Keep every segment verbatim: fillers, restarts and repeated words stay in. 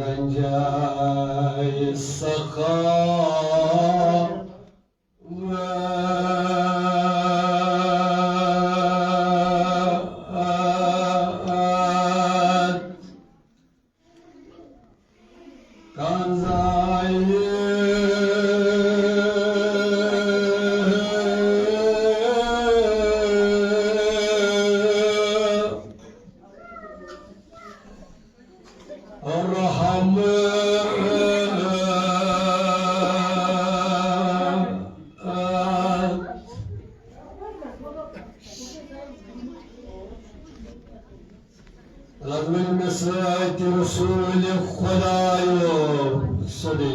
گنجائے سخا رحمت۔ لازمن مےٚ سۭتۍ رسول خدایو صلی۔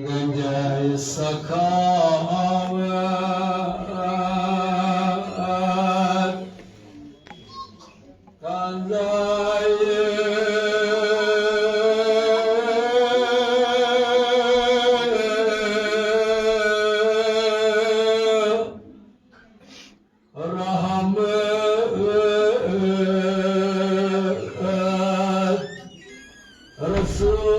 گنجائے سخاوت قضائے رحمت رسول۔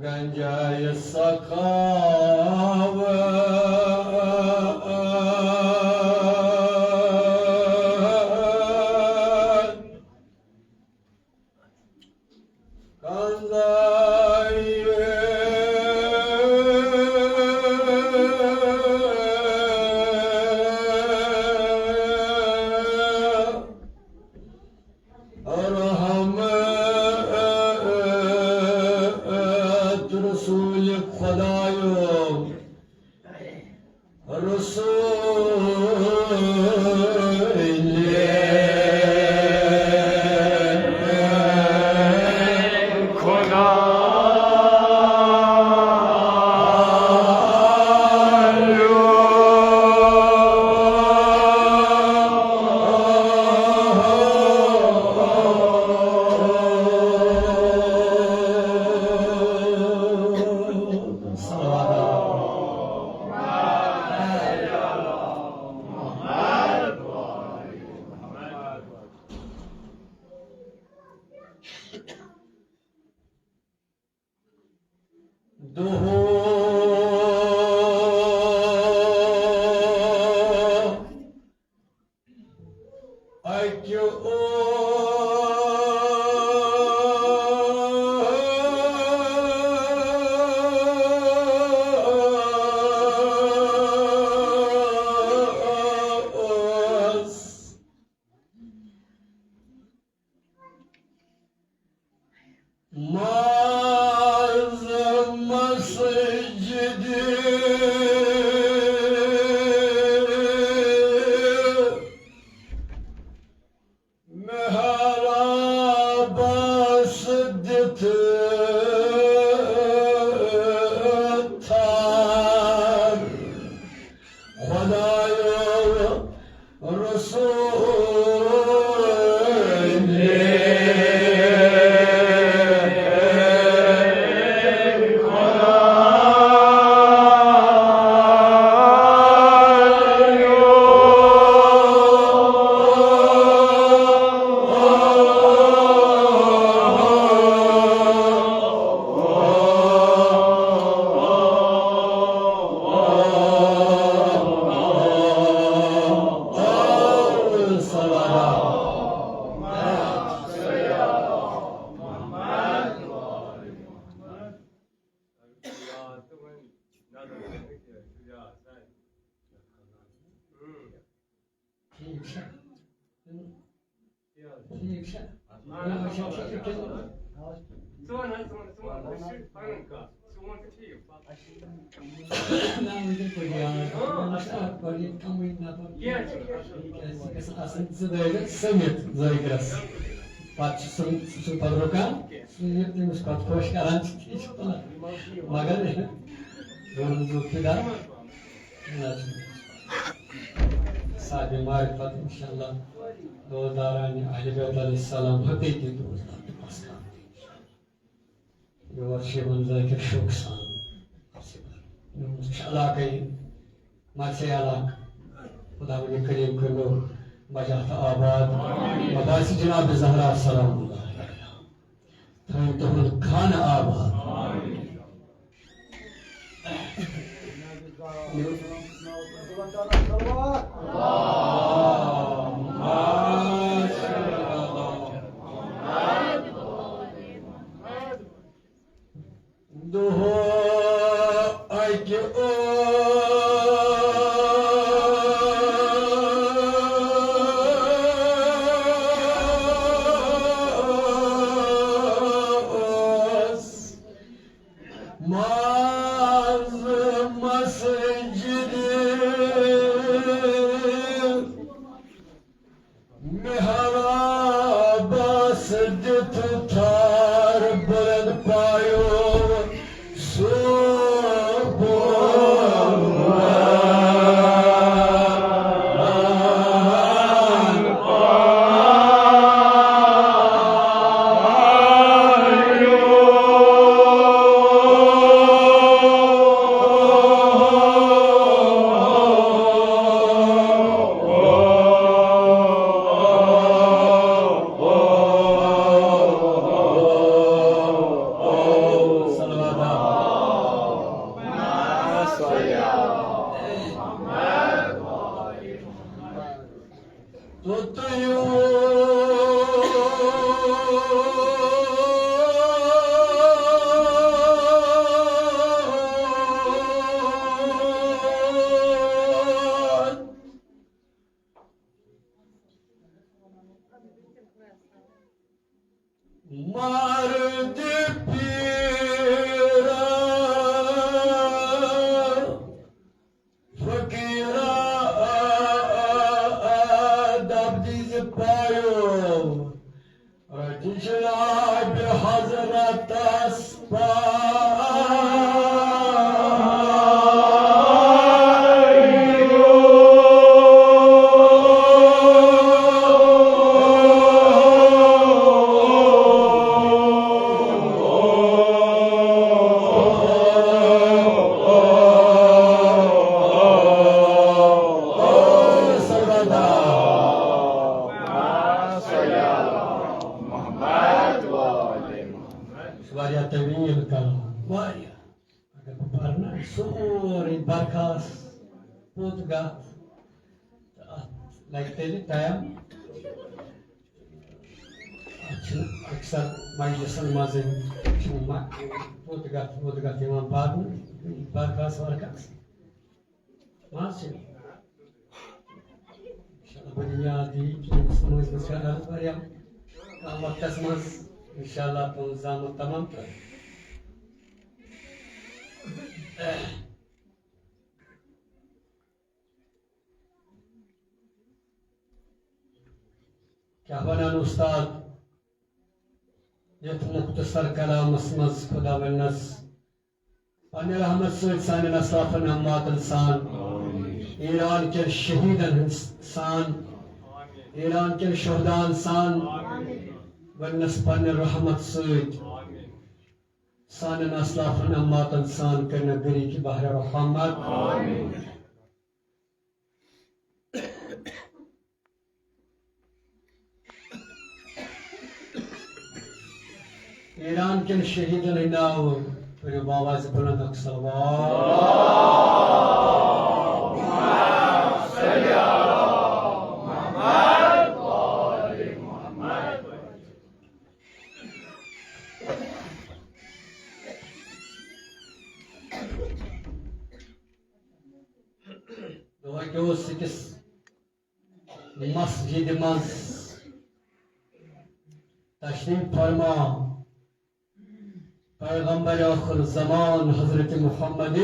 گنجائے سخاوت قضائے رحمت رسول خدایو۔ رسول خدا۔ دۄہ اَکہِ اوس ماز مسجد محرابس دِتھ تھر۔ خدایو رسول ٹھیٖک چھا؟ ژٕ وَن حظ، ژٕ وَن، ژٕ وَن، أسۍ چھِ پَنٕنۍ کَتھ، ژٕ وَن تہٕ ٹھیٖک۔ نہ، وٕنکٮ۪ن پٔرِو یاد۔ وٕنکٮ۪ن چھُ اَکھ پَرُن کَمٕے نفر۔ کینٛہہ چھُنہٕ، کینٛہہ چھُنہٕ۔ کیٛازِ یہِ گژھِ آسٕنۍ زٕ دٲیرٕ سٔمِتھ ذٲکرَس۔ پَتہٕ چھُ سُہ، سُہ چھُ پَتہٕ رُکان، سُہ یہِ تٔمِس پَتہٕ خۄش کَران چھُ، یہِ چھُ تُلان۔ مگر روٗدمُت فِدا۔ نہ چھُ۔ صاحب معرفت انشاءاللہ، دوستداران اہل بیت علیہ السلام، حقیقی دوستدار۔ یور چھِ یِوان ذٲکِر شوقہٕ سان۔ یِہُنٛد چھُ علاقَے مرسے علاقہٕ۔ خداوند کریم کٔرِو بجا تہٕ آباد۔ مباحث جناب زہرا سلام اللہ علیہا۔ تھٲیِو تُہُنٛد خانہٕ آباد۔ دۄہ اَکہِ اوس منٛز مسجد محرابس دِتھ تھار بلند پایو سُہ مرد پیرا فقیرا ادب دیز پایو۔ رٹہِ جناب حضرتس پایو۔ واریاہ طویل کلام، واریاہ۔ اگر بہٕ پرٕ نا، سورُے برخاست، پوٚت گژھ، تہٕ اتھ لگہِ تیٚلہِ ٹایم۔ اتھ چھُنہٕ اکثر مجلسن منٛزٕے چھُنہٕ ما-، پوٚت گژھ، پوٚت گژھ یِوان پرنہٕ، برخاست ورخاست۔ ما چھِ؟ انشاءاللہ، بہٕ دِمہٕ یاد یہِ، ییٚمِس مٲنٛزِ منٛز کرٕ ہا واریاہ کم وقتس منٛز، انشاءاللہ، تُہُنٛد زامُت تمام تہٕ۔ کیٛاہ ونان استاد؟ یتھ مختصر کلامس منٛز خداوندس پننہِ رحمت سۭتۍ سانٮ۪ن اسلافن امواتن سان، ایران کٮ۪ن شہیدن ہٕنٛدۍ سان، ایران کٮ۪ن شہداہن سان، وننس پننہِ رحمت سۭتۍ سانٮ۪ن اسلافن امواتن سان کٔرنہٕ گری کی بحر رحمت۔ ایران کٮ۪ن شہیدن ہٕنٛدۍ ناو پٔرِو باواز بلند اکھ صلوات۔ دۄہے کیٛاہ اوس أکِس مسجد منٛز تشریف فرما پیغمبر آخر زمان حضرت محمد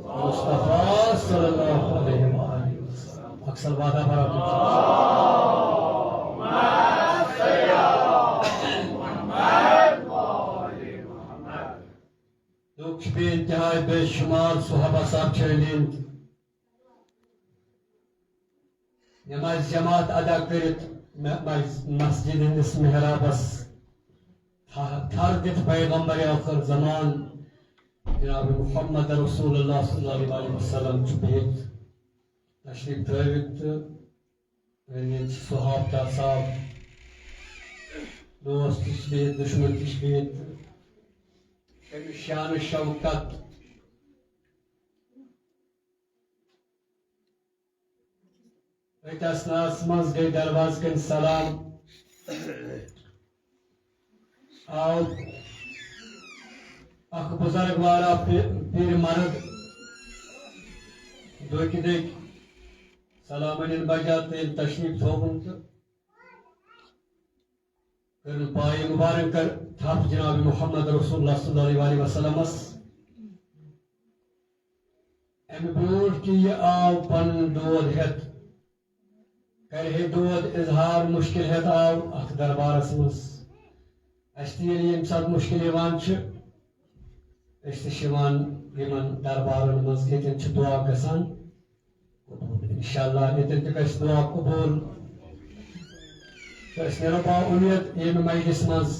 مصطفیٰ صلی اللہ علیہ وآلہ وسلم۔ اکثر وعدہ برابر۔ لوگ چھِ بے انتہائی بے شمار، صحابہ صاحب چھِ ٲمٕتۍ۔ نماز جماعت ادا کٔرِتھ مہ-، مس-، مسجد ہٕنٛدِس محرابس تھا-، تھر دِتھ پیغمبر آخر زمان جناب محمد رسول اللہ صلی اللہ علیہ وسلم چھُ بِہِتھ تشریف تھٲوِتھ تہٕ أنٛدۍ أنٛدۍ چھِ صحابہ صاحب، دوست تہِ چھِ بِہِتھ، دُشمن تہِ چھِ بِہِتھ۔ أمِس شان و شوکت أتھۍ اثناہس منٛز گٔے دروازٕ کَنۍ سلام۔ آو اکھ بزرگ والا پی-، پیٖر مرد دُکہِ دٔکۍ سلامن بجا تٔمۍ تشریف تھووُن تہٕ کٔرٕن پایہِ مُبارک کر تھپھ جناب محمد رسول اللہ صلی اللہ علیہ وسلمس۔ امہِ برونٛٹھ کہِ یہِ آو پنُن دود ہٮ۪تھ، کرِ ہے دود اظہار مشکل ہٮ۪تھ آو اتھ دربارس منٛز۔ اسہِ تہِ ییٚلہِ ییٚمہِ ساتہٕ مشکل یِوان چھِ، أسۍ تہِ چھِ یِوان یِمن دربارن منٛز، ییٚتٮ۪ن چھِ دعا گژھان قبول۔ انشاءاللہ ییٚتٮ۪ن تہِ گژھِ دعا قبول۔ تہٕ أسۍ نیرو با اُمید ییٚمہِ مجلس منٛز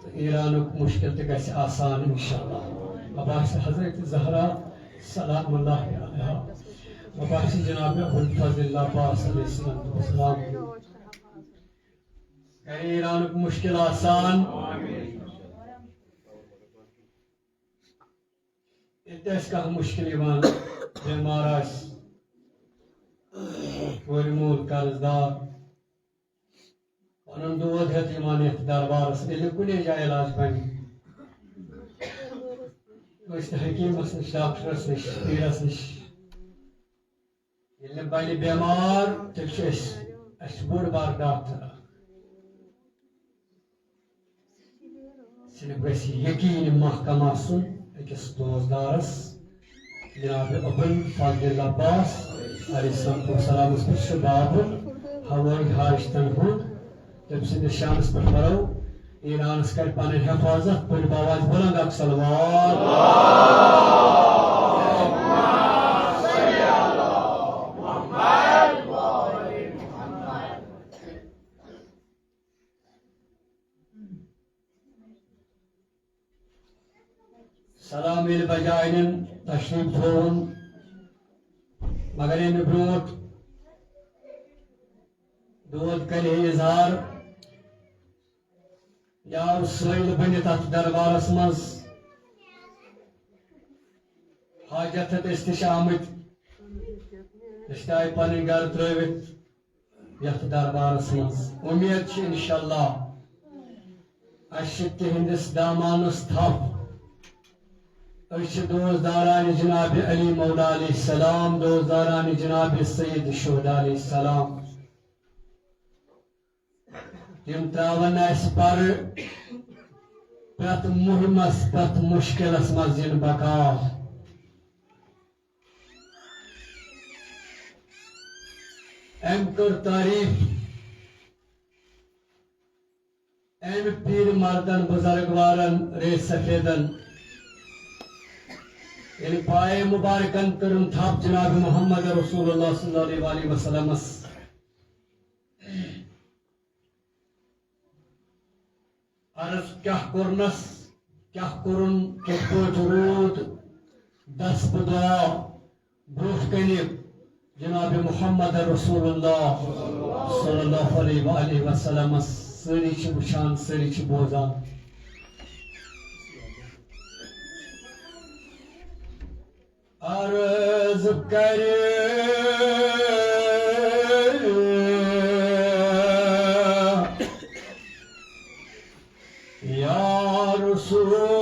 تہٕ ایرانُک مشکل تہِ گژھِ آسان انشاءاللہ۔ عباس حضرت زہرا سلام اللہ علیہا، عباس جناب ابوالفضل عباس علیہ الصلوۃ والسلام کرِ ایرانُک مشکل آسان۔ ییٚتہِ آسہِ کانٛہہ مُشکِل یِوان، بٮ۪مار آسہِ، کورِ مول قرض دار، پَنُن دود ہٮ۪تھ یِوان یَتھ دربارَس، ییٚلہِ نہٕ کُنے جایہِ علاج بَنہِ، کٲنٛسہِ حکیٖمَس نِش، ڈاکٹرَس نِش، پیٖرَس نِش، ییٚلہِ نہٕ بَنہِ بٮ۪مار، تیٚلہِ چھِ أسۍ، اَسہِ چھُ بوٚڑ بار ڈاکٹر اَکھ۔ صرف گژھِ یقین محکم آسُن أکِس دوستدارس، جناب ابن فضل عباس علیہ الصلوۃ والسلامس پٮ۪ٹھ چھُ بابُل ہوٲیی حاجتن ہُنٛد۔ تٔمۍ سٕنٛدِس شانس پٮ۪ٹھ پرو، ایرانس کرِ پنٕنۍ حفاظت، پٔرِو باواز بلند اکھ صلوات۔ سلام ییٚلہِ بجاینن تشریف تھووُن، مگر ییٚمہِ برونٛٹھ دود کرِ ہے اظہار، یا سٲیِل بٔنِتھ اتھ دربارس منٛز۔ حاجت ہیٚتھ أسۍ تہِ چھِ آمٕتۍ، أسۍ تہِ آیہِ پنٕنۍ گرٕ ترٲوِتھ یتھ دربارس منٛز۔ اُمید چھِ انشاءاللہ اسہِ چھِ تِہنٛدِس دامانس تھپھ۔ أسۍ چھِ دوستدارانہِ جناب علی مولا علیہ السلام، دوستدارانہِ جناب سید شہدا علیہ السلام۔ تِم ترٛاوَن اَسہِ پَرٕ پرٛٮ۪تھ مُہِمَس، پرٛٮ۪تھ مُشکِلَس منٛز یِن بکار۔ أمۍ کٔر تعریٖف أمۍ پیٖر مردَن، بُزرگوارَن، ریش سفیدَن۔ ییٚلہِ پایہِ مُبارکَن کٔرٕن تھپھ جناب محمد رسول اللہ صلی اللہ علیہ وسلمَس۔ عرض کیٛاہ کوٚرنس، کیٛاہ کوٚرُن، کِتھ پٲٹھۍ روٗد دس بہٕ دعا برٛونٛٹھ کنہِ جناب محمد رسول اللہ صلی اللہ علیہ وآلہ وسلمس۔ سٲری چھِ وٕچھان، سٲری چھِ بوزان۔ عرض کرِ یا رسول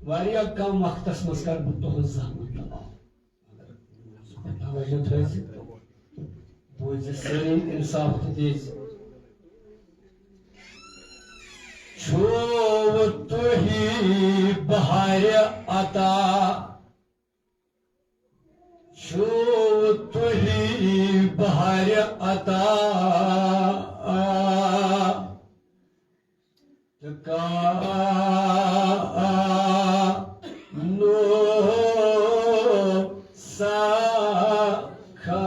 واریاہ کم وقتس منٛز کرٕ بہٕ تُہنٛز زحمت تمام۔ توجہ تھٲیزِ، بوٗزِ سٲری، انصاف تہِ دیٖزِ۔ چھُو تُہی بہارِ عطا، چھُو تُہی بہارِ عطا۔ تہٕ کانوسا خان۔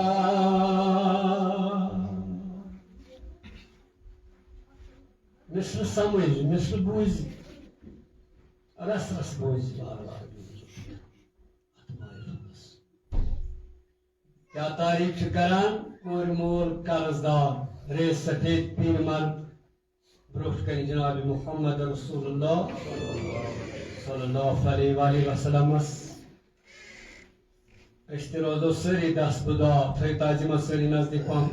مثل سمجھ، مثل بوٗزِ، رس رس بوٗزِ، بار بار بوٗزِ۔ اتھ معرفتس کیٛاہ تعریف چھِ کران؟ کورِ مول قرض دار، ریز سفید پیٖنہٕ مرد، برونٛٹھ کنہِ جناب محمد رسول اللہ صلی اللہ علیہ وآلہ وسلمس۔ أسۍ تہِ روزو سٲری دست بدعا، تھٲیِو تعظیمس سٲری نزدیٖک پہم۔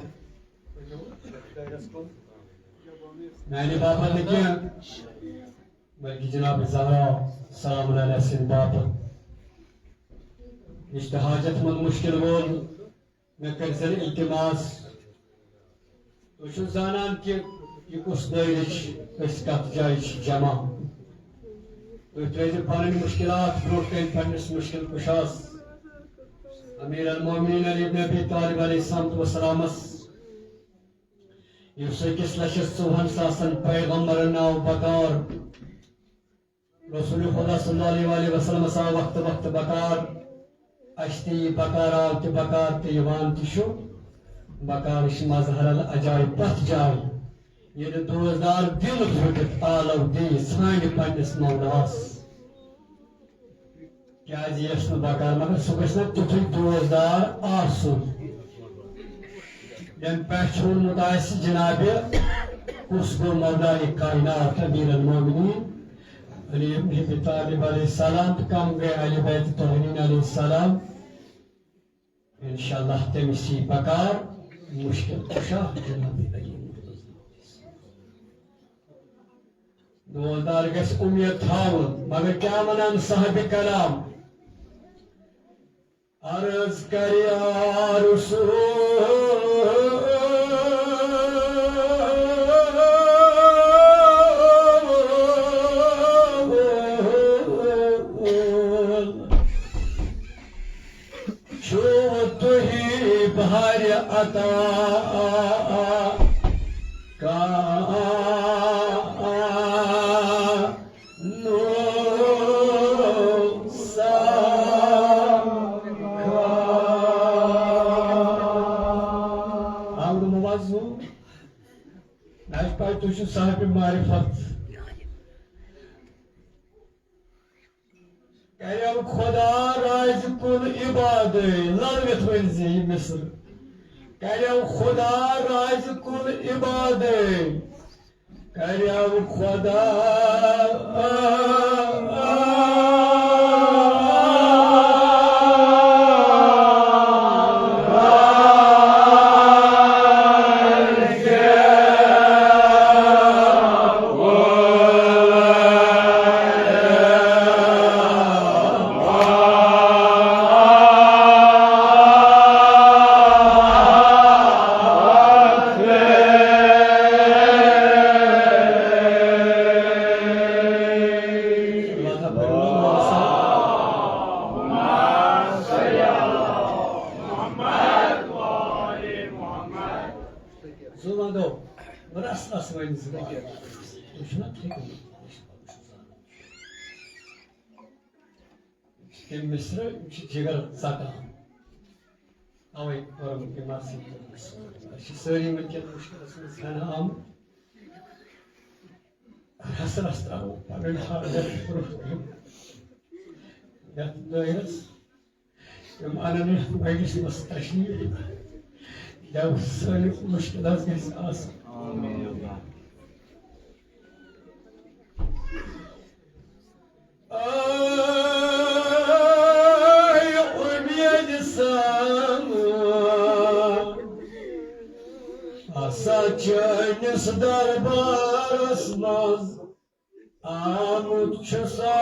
میانہِ باپتھ نہٕ کینٛہہ، بلکہِ جناب زہرا سلام علیہ سٕنٛدِ باپتھ۔ یُس تہِ حاجت مند مشکل وول، مےٚ کٔرۍ زٮ۪ن التماس۔ تُہۍ چھِو زانان کہِ یہِ کُس دٲیرٕ چھِ، أسۍ کَتھ جایہِ چھِ جمع۔ تُہۍ ترٛٲیزیو پنٕنۍ مشکلات برونٛٹھ کَنہِ پننِس مشکل کُشاہَس، امیر المومنین علی ابن ابی طالب علیہ الصلوۃ والسلامَس، یُس أکِس لَچھَس ژوٚوُہَن ساسَن پیغمبرن آو بکار۔ رسول خدا صلی اللہ علیہ وآلہ وسلمَس آو وقتہٕ وقتہٕ بکار، اَسہِ تہِ یی بکار، آو تہِ بکار تہٕ یِوان تہِ چھُ۔ بکار چھِ مظہر العجائب تَتھ جایہِ، ییٚلہِ دوزدار دِل پھُٹِتھ آلو دِیہِ سانہِ پننِس مولاہَس۔ کیٛازِ یَس نہٕ بکار، مگر سُہ گژھِ نہ تیُتھُے دوزدار آسُن، ییٚمہِ پٮ۪ٹھ چھُ ووٚنمُت آسہِ جنابِ، کُس گوٚو مولایہِ کائنات امیر المومنین علی ابن ابی طالب علیہ السلام تہٕ کم گٔے اہل بیت طاہرین علیہ السلام۔ انشاءاللہ تٔمِس یی بکار مشکل کشا جناب علی مرتضی۔ دوستدار گژھِ اُمید تھاوُن، مگر کیٛاہ وَنان صاحب کرام؟ عرض کر یا رسول چھُو تُہی بہارِ عطا کانوسا خان۔ آمد موضوع، مےٚ چھُ پَے تُہۍ چھِو صاحبِ معرفت۔ کریو خدا راز کُل عبادے، للوِتھ ؤنۍ زِ یہِ مصرٕ۔ کریو خدا راز کُل عبادے، کریو خدا۔ زُو وَنٛدو، رَس رَس ؤنۍ زِ۔ تُہۍ چھِو نا ٹھیٖک؟ تِم مِصرٕ، یِم چھِ جِگر ژَٹان۔ اَوَے کوٚرُم تِم اَتھ سۭتۍ۔ أسۍ چھِ سٲری وٕنکٮ۪ن مُشکِلَس منٛز ہٮ۪نہٕ آمٕتۍ۔ رَس رَس ترٛاوو پَنٕنۍ حاجت برٛونٛہہ کُن۔ یَتھ دٲیرَس یِم اَنَن یَتھ مجلِسہِ منٛز تشریٖف، یَتھ سٲنِس مُشکِلَس گژھِ آسُن۔ آے اُمید سان آسا چٲنِس دربارس منٛز۔ آمُت چھُ سَے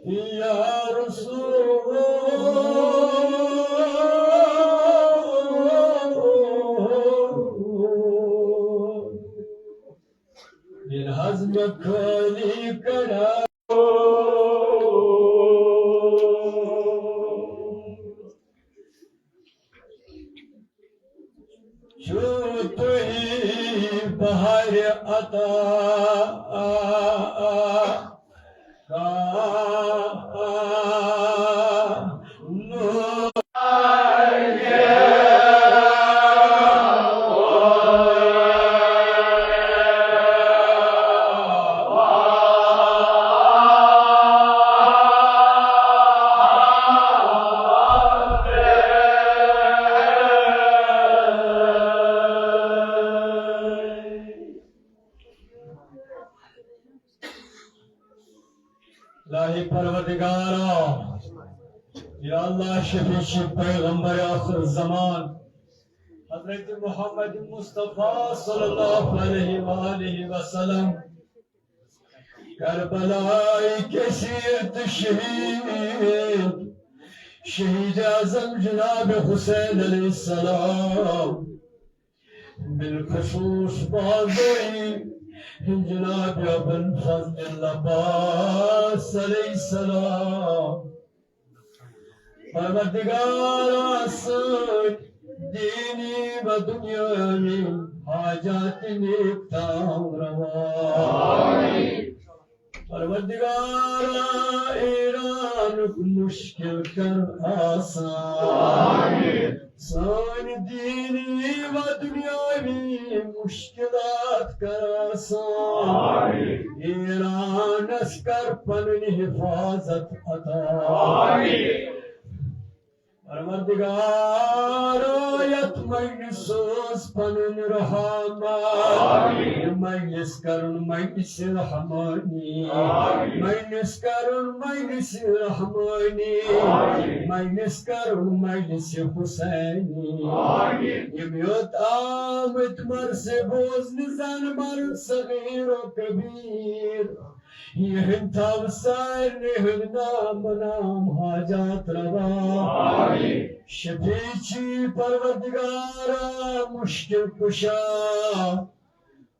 یا رسول، ییٚلہِ حظ مےٚ خٲلی کڑا۔ چھُو تُہۍ بحرِ عطا۔ الہی پروردگارا، یا اللہ، شفیع چھ پیغمبر آخر زمان حضرت محمد مصطفیٰ صلی اللہ علیہ وآلہ وسلم، کربلائی کثیر تہ شہید، شہید اعظم جناب حسین علیہ السلام، بالخصوص بازوی جناب ابوالفضل العباس علیہ السلام۔ پروردگارا، سٲنۍ دینی و دنیاوی حاجات نیک تام روا۔ پروردگارا، ایرانُک مشکل کر آسان۔ سٲنۍ دینی و دنیاوی مشکلات کر آسان۔ ایرانس کر پنٕنۍ حفاظت عطا۔ پروردگارا، یتھ مجلس سوز پنن رحمان۔ آمین۔ مجلس کرن مجلس رحمانی۔ آمین۔ مجلس کرن مجلس رحمانی۔ آمین۔ مجلس کرن مجلس حسینی۔ آمین۔ یم یوت آمت مرثی بوزن زن مر صغیر و کبیر۔ یہند تھاو سارنٕے ہٕنٛدۍ نام نام حاجات روا۔ آمین۔ شفیع چھی پروردگارا، مشکل کشا،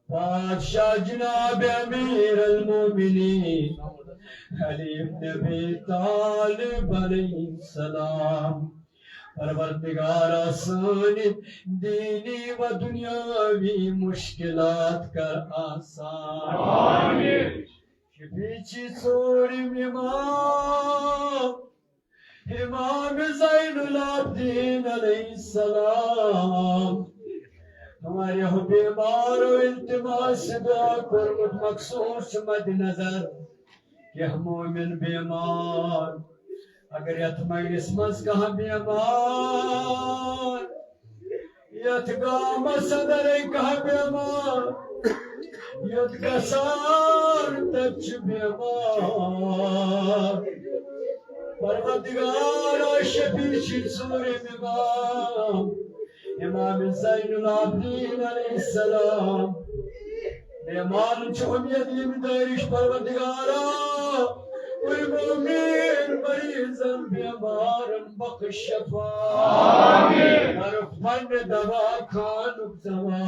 بادشاہ جناب امیر المومنین علی ابن ابی طالب علیہ السلام۔ پروردگارا، سٲنۍ دینی و دنیاوی مشکلات کر آسان۔ آمین۔ شفیع چھی ژوٗرِم امام، امام زین العابدین علیہ السلام۔ ہمارے ہو بیمار و التماس دعا کوٚرمُت مخصوص چھُ مد نظر۔ کینٛہہ مومن بیمار، اگر یتھ مجلس منٛز کانٛہہ بیمار، یتھ گامس اندر کانٛہہ بیمار، یتھ گژھان تتہِ چھُ بیمار۔ پروردگارا، شفیع چھی ژوٗرِم امام، امام زین العابدین علیہ السلام۔ بیمارن چھُ امید ییٚمہِ دٲرِش پروردگارا، کُنہِ مومن مریضن بیمارن بخش شفا۔ آمین۔ کرُکھ پننہِ دوا خانُک دوا۔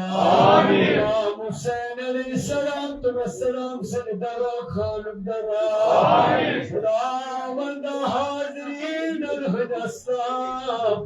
آمین۔ امام حسین علیہ السلام تہٕ السلام سٕنٛدِ دوا خانُک دوا۔ آمین۔ خداوندا، حاضرینن ہٕنٛدۍ اسلاف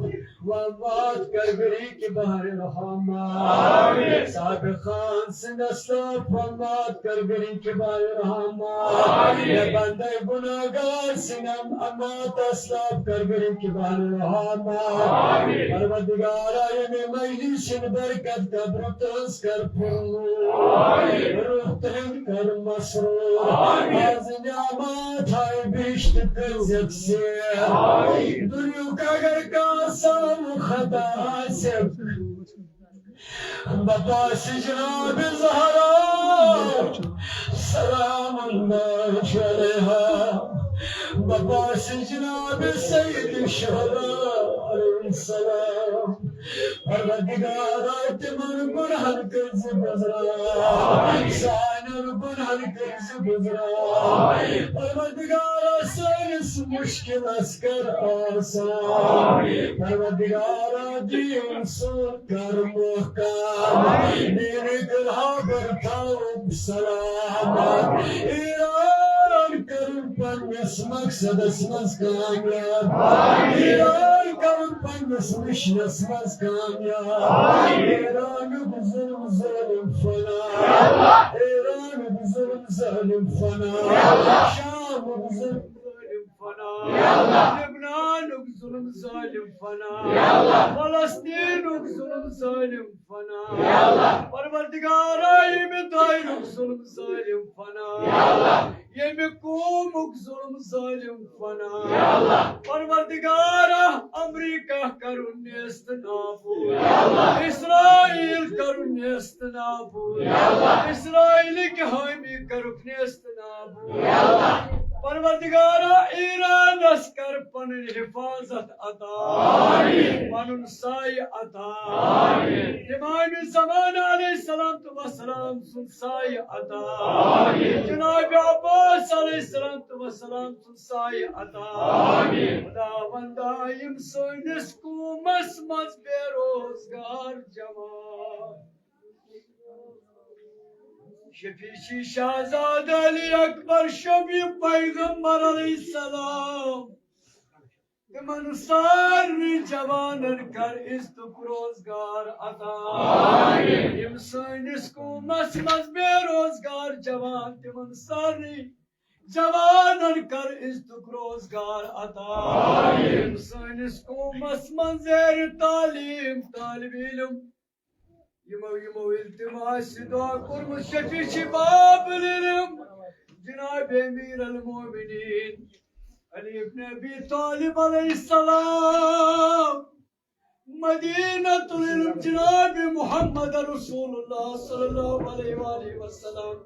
و اموات کر گری کہ بحر رحمت۔ آمین۔ صابر خان سٕنٛدۍ اسلاف و اموات کر گری کہ بحر رحمت۔ آمین۔ اے بندے گناہگار سٕنٛدۍ اموات اسلاف کر گری کہ بحر رحمت۔ آمین۔ پروردگارا، ییٚمہِ مجلس ہٕنٛدِ برکت قبر تہنٛز کر پُر۔ آمین۔ روح تہنٛد کر مسرور۔ آمین۔ از نعمت ہائی بہشت کر زیک سیر۔ آمین۔ دنیاہُک اگر کانٛہہ سہو خطا آسہِ، بپاس جناب زہرا سلام اللہ علیہا، بپاس جناب سید الشہداء علیہ السلام، پروردگارا، تِمن گۄنہن کٔرۍ زِ گُزران، سانٮ۪ن گۄنہن کٔرۍ زِ گُزران۔ پروردگارا، سٲنِس مُشکِلس کر آسان۔ پروردگارا، دیٖن سون کر محکم۔ دیٖنٕکۍ رہبر تھاوُکھ سلامت۔ ایران کرُن پننِس مقصدس منٛز کامیاب۔ ایران کرُن پننِس مشنس منٛز کامیاب۔ ایرانُک ظلم ظٲلم فنا۔ ایرانُک ظلم ظٲلم فنا۔ شامُک ظلم ظٲلم فنا۔ لبنانُک ظلم ظٲلم فنا۔ فلسطینُک ظلم ظٲلم فنا۔ پروردگارا، ییٚمہِ دایرُک ظلم ظٲلم فنا۔ ییٚمہِ قومُک ظلم ظٲلم فنا۔ پروردگارا، امریکہ کرُن نیست نابود۔ اسرائیل کرُن نیست نابود۔ اسرائیلٕکۍ حٲمی کرُکھ نیست نابود۔ پروردگارا، ایرانس کر پنٕنۍ حفاظت عطا، پنُن سایہِ عطا۔ امام زمان علیہ الصلوۃ والسلام سُنٛد سایہِ عطا، جناب عباس علیہ الصلوۃ والسلام سُنٛد سایہِ عطا۔ خداوندا، یِم سٲنِس قومس منٛز بے روزگار جوان، شفیع شہزاد علی اکبر شفیع پیغمبر علیہ السلام، تِمن سارنٕے جوانن کر عزتُک روزگار عطا۔ یِم سٲنِس قومس منٛز بے روزگار جوان، تِمن سارنٕے جوانن کر عزتُک روزگار عطا۔ یِم سٲنِس قومس منٛز زیر تعلیٖم طالب علم، یِمو، یِمو ییٚلہِ تِم آسہِ دعا کوٚرمُت، شفیع شباب العلم جناب امیر المومنین علی ابن ابی طالب علیہ السلام، مدینہ العلم جناب محمد رسول اللہ صلی اللہ علیہ وآلہ وسلم۔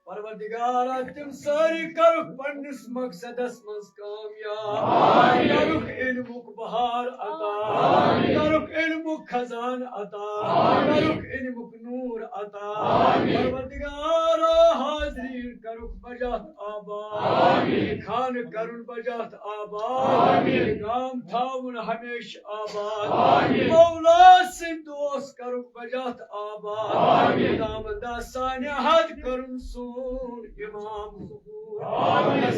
پروردگارا، تِم سٲری کرُکھ پننِس مقصدس منٛز کامیاب۔ کرُکھ علمُک بہار عطا۔ کرُکھ علمُک خزان عطا۔ کرُکھ علمُک نور عطا۔ پروردگارا، حاضرین کرُکھ بجات آباد۔ خانہٕ کرُن بجات آباد۔ گام تھاوُن ہمیشہٕ آباد۔ مولا سٕنٛدۍ دوست کرُکھ بجات آباد۔ خداوندا، سانہِ حد کرُن سون امام ظہور۔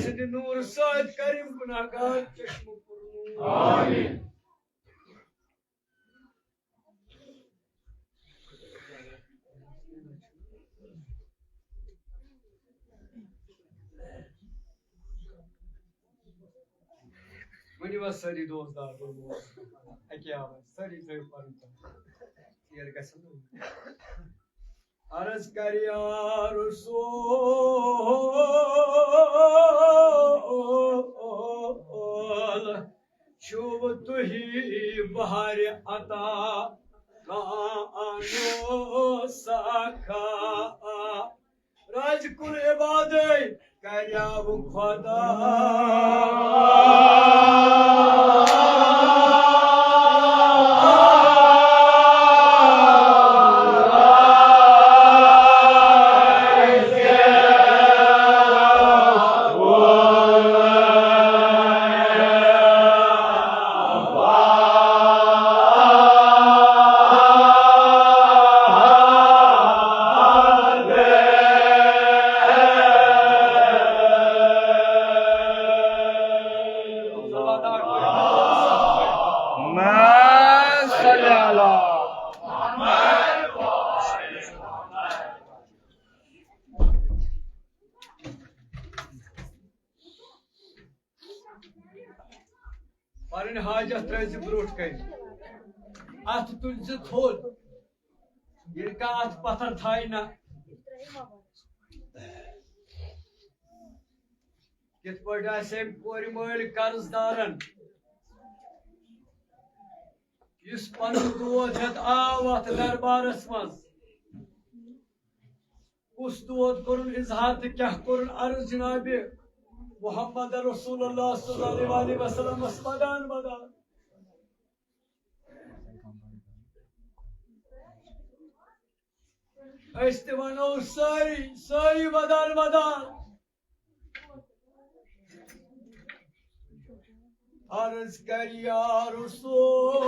سٕنٛدِ نوٗرٕ سۭتۍ کٔرِم گُناہگار چشمہٕ پُرنوٗر۔ ؤنِو حظ سٲری دوست دار، اَکے آواز، سٲری ترٛٲیِو پَنُن پَنُن۔ ژیر گژھن نہٕ۔ عرض کر یا رسول، چھُو تُہی بہارِ عطا، کانٛہہ آنو سخا۔ راج کُل عبادے کریاو خدا۔ پنٕنۍ حاجت ترٲوۍ زِ برونٛٹھ کنہِ۔ اتھٕ تُلۍ زِ تھوٚد۔ ییٚلہِ کانٛہہ اتھ پتھر تھایہِ نہ، کِتھ پٲٹھۍ آسہِ أمۍ کورِ مٲلۍ قرض دارن، یُس پنُن دود ہٮ۪تھ آو اتھ دربارس منٛز؟ کُس دود کوٚرُن اظہار تہٕ کیٛاہ کوٚرُن عرض جناب محمد رسول اللہ صلی اللہ علیہ وسلمس مدان مدان؟ أسۍ تہِ وَنو سٲری، سٲری وَدان وَدان۔ عرض کر یا رسول،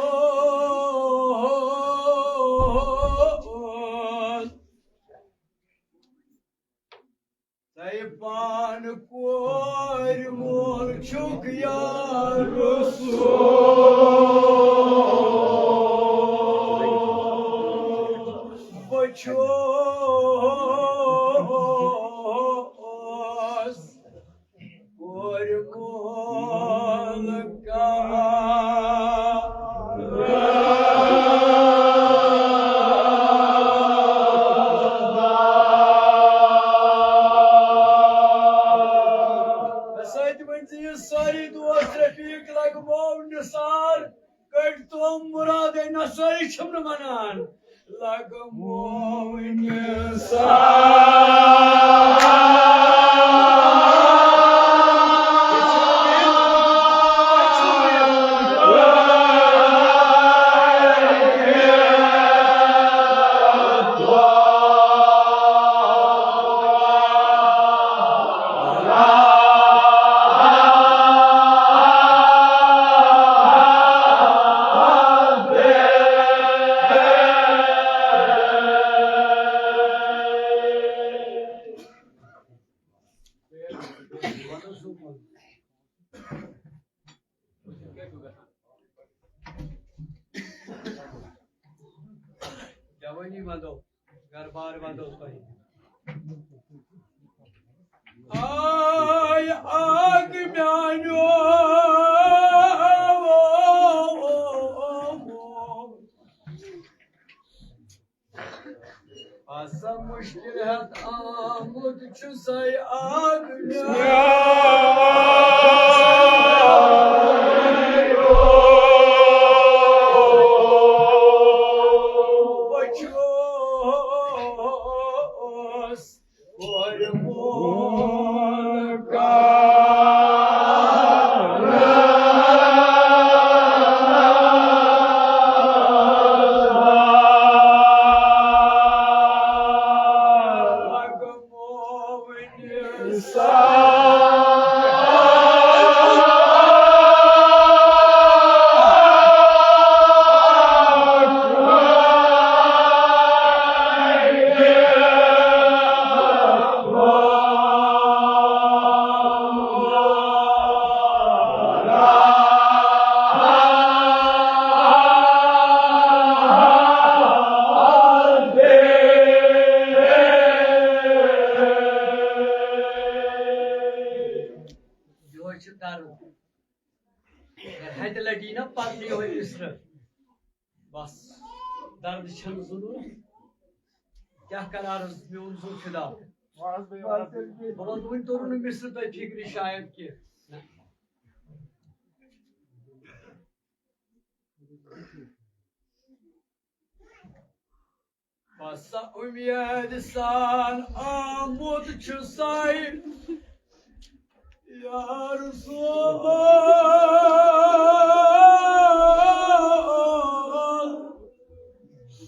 ژے پان کورِ مول چھُکھ یا رسول؟ بہٕ چھُس کورِ مول کانٛہہ۔ سۭتۍ ؤنۍ زِ یہِ سٲری دوس رفیق لگہٕ مو نثار۔ کٔڑۍ تِم مرادے نہ سٲری چھِم نہٕ وَنان۔ لگہٕ مومنہِ سان۔ جوانی ونٛدو، گھر بار ونٛدو تۄہہِ۔ آے آگ میانیو۔ آسا مشکل ہیتھ آمُت چھُ سَے آگ میانیو۔ بہٕ چھُس کورِ مول کانٛہہ۔ یِہوٚے چھُ درد۔ اگر ہتہِ لٹہِ یی نا پرنہٕ یِہوٚے مصرٕ، بس، درد چھنہٕ ضروٗرت۔ کیٛاہ کرٕ عرض میون ذوالفدا؟ بہٕ وَنہٕ وُنہِ توٚرُن نہٕ مصرٕ تۄہہِ فِکرِ شاید کینٛہہ۔ نہ۔ بس اُمید سان آمُت چھُ سَے یا رسول۔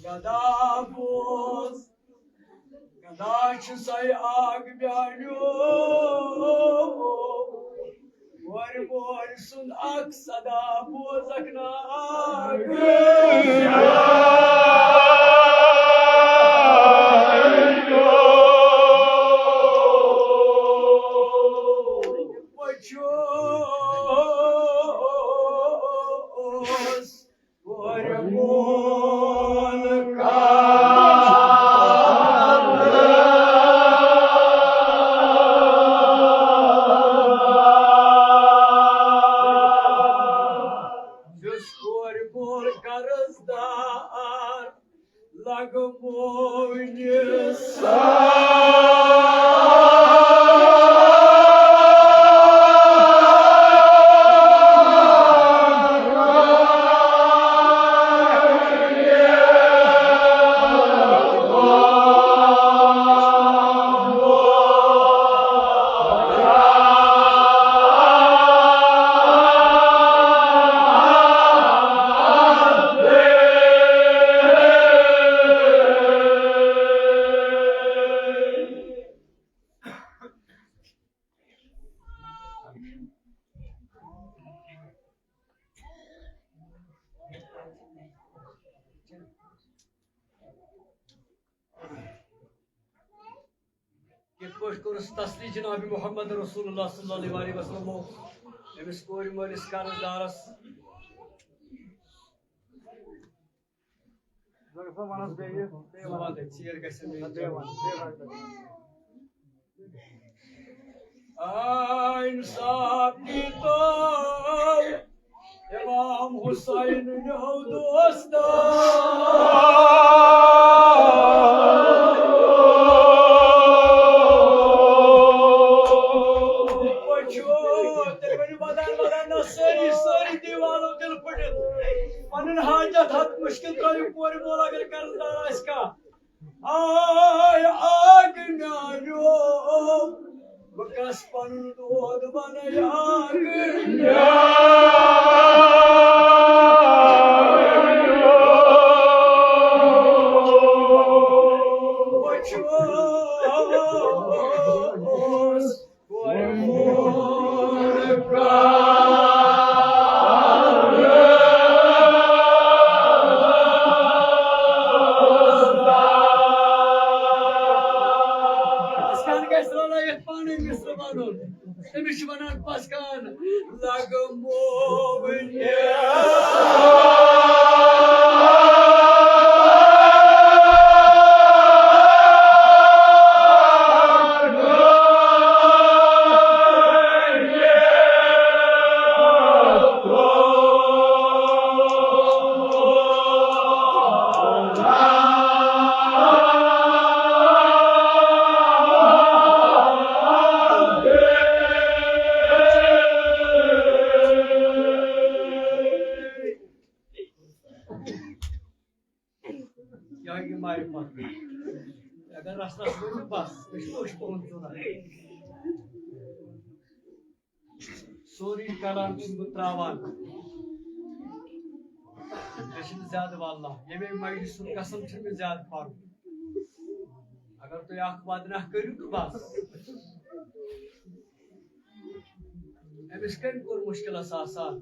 گدا بوز، گدا چھُ سَے آگ میانیو۔ کورِ مول سُنٛد اکھ صدا بوزکھ نا۔ بہٕ چھُس کورِ مول کانٛہہ۔ یُس کورِ مول قرض دار لگہٕ مومنہِ سان۔ کوٚرُس تسلی جناب محمد رسول اللہ صلی اللہ علیہ وسلم، أمِس کورِ مٲلِس قرض دارس۔ ضروٗرت وَنَس بیٚیہِ، بیٚیہِ وَن۔ ژیر گژھِ نہٕ بیٚیہِ وَن، بیٚیہِ وَن۔ آ، انصاف کی تو امام حسین نو دوست۔ وٕچھِو، تیٚلہِ ؤنِو بدل بدل نہ سٲری، سٲری دیوانو دِل پھٔٹِتھ۔ پنُن حاجت ہتھ مُشکِل ترٲوِو کورِ مول اگر قرض دار آسہِ کانٛہہ۔ آے آگ نیارو، بہٕ کس پنُن دود بنہٕ یاگ۔ وٕچھِو، پسکان گژھِ رلٲوِتھ پانے مصرٕ ونُن۔ تٔمِس چھِ ونان پسکان۔ لگمو یا یہِ مارِ پتہٕ۔ اگر رس رس گوٚو نہٕ بس، أسۍ چھِ أسۍ پَرُن ژوٗرَن۔ سورُے کلام چھُس بہٕ ترٛاوان۔ مےٚ چھِنہٕ زیادٕ واللہ، ییٚمے مجلسُک قسم چھُنہٕ مےٚ زیادٕ پَرُن۔ اگر تُہۍ اکھ ودنہ کٔرِو تہٕ بس۔ أمِس کٔمۍ کوٚر مُشکِلس آسان؟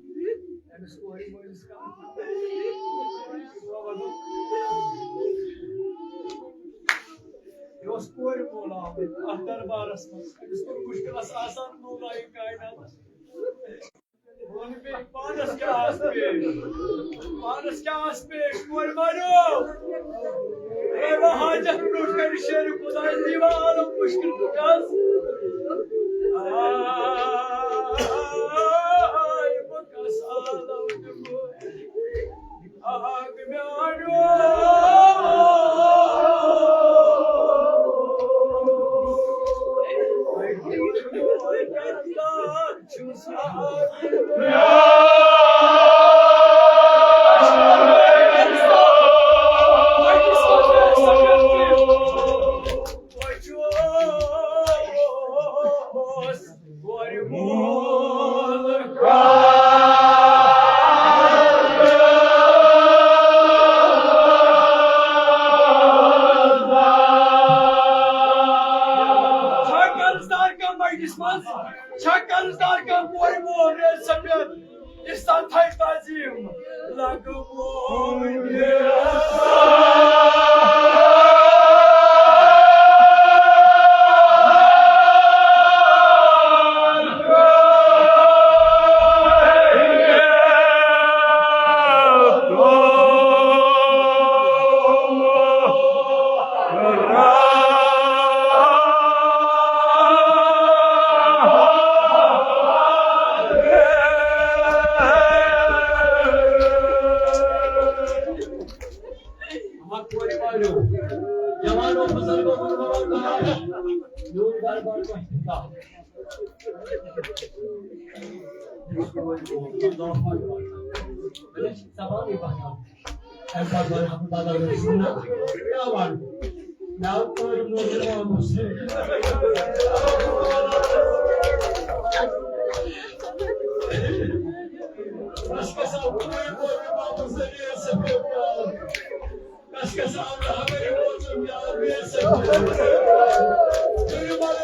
أمِس کورِ مٲلِس کَم۔ یہِ اوس کورِ مول آمُت اَتھ دربارس منٛز۔ أمِس کوٚر مُشکِلس آسان مولایہِ کائناتس۔ وَن بیٚیہِ پانَس کیٛاہ آسہِ پیش؟ پانَس کیٛاہ آسہِ پیش؟ کورِ ماریو۔ اے وۄنۍ حاجت برٛونٛٹھ کَنہِ شیرِ خۄداے دیٖوان عالم مُشکِل کُٹھ حظ۔ آے بہٕ کَس عالم دِمہٕ۔ آگ میٛانیو۔ چھا قرضدار کانٛہہ مجلس منٛز؟ چھا قرضدار کانٛہہ کورِ مول ریز سفید؟ عزت تھایہِ تعظیم لگووُن۔ اما کورِ مالیو، جوانو، بزرگو، بُزرگو، میون دربار گژھِ خطا۔ زبانٕے پَکان۔ اَمہِ پَتہٕ وَنہٕ ہا بہٕ بدل رٔژھِ نہ، کیٛاہ وَنہٕ؟ مےٚ آو کورِ مول تہِ واپس۔ بس کیٛاہ سا کورِ مول تہِ واپس، ذٔریعہٕ سفید پیار۔ بس کیٛاہ سا اللہ میرے مول تہِ واپس، ذٔریعہٕ سفید پیار۔ کورِ مول،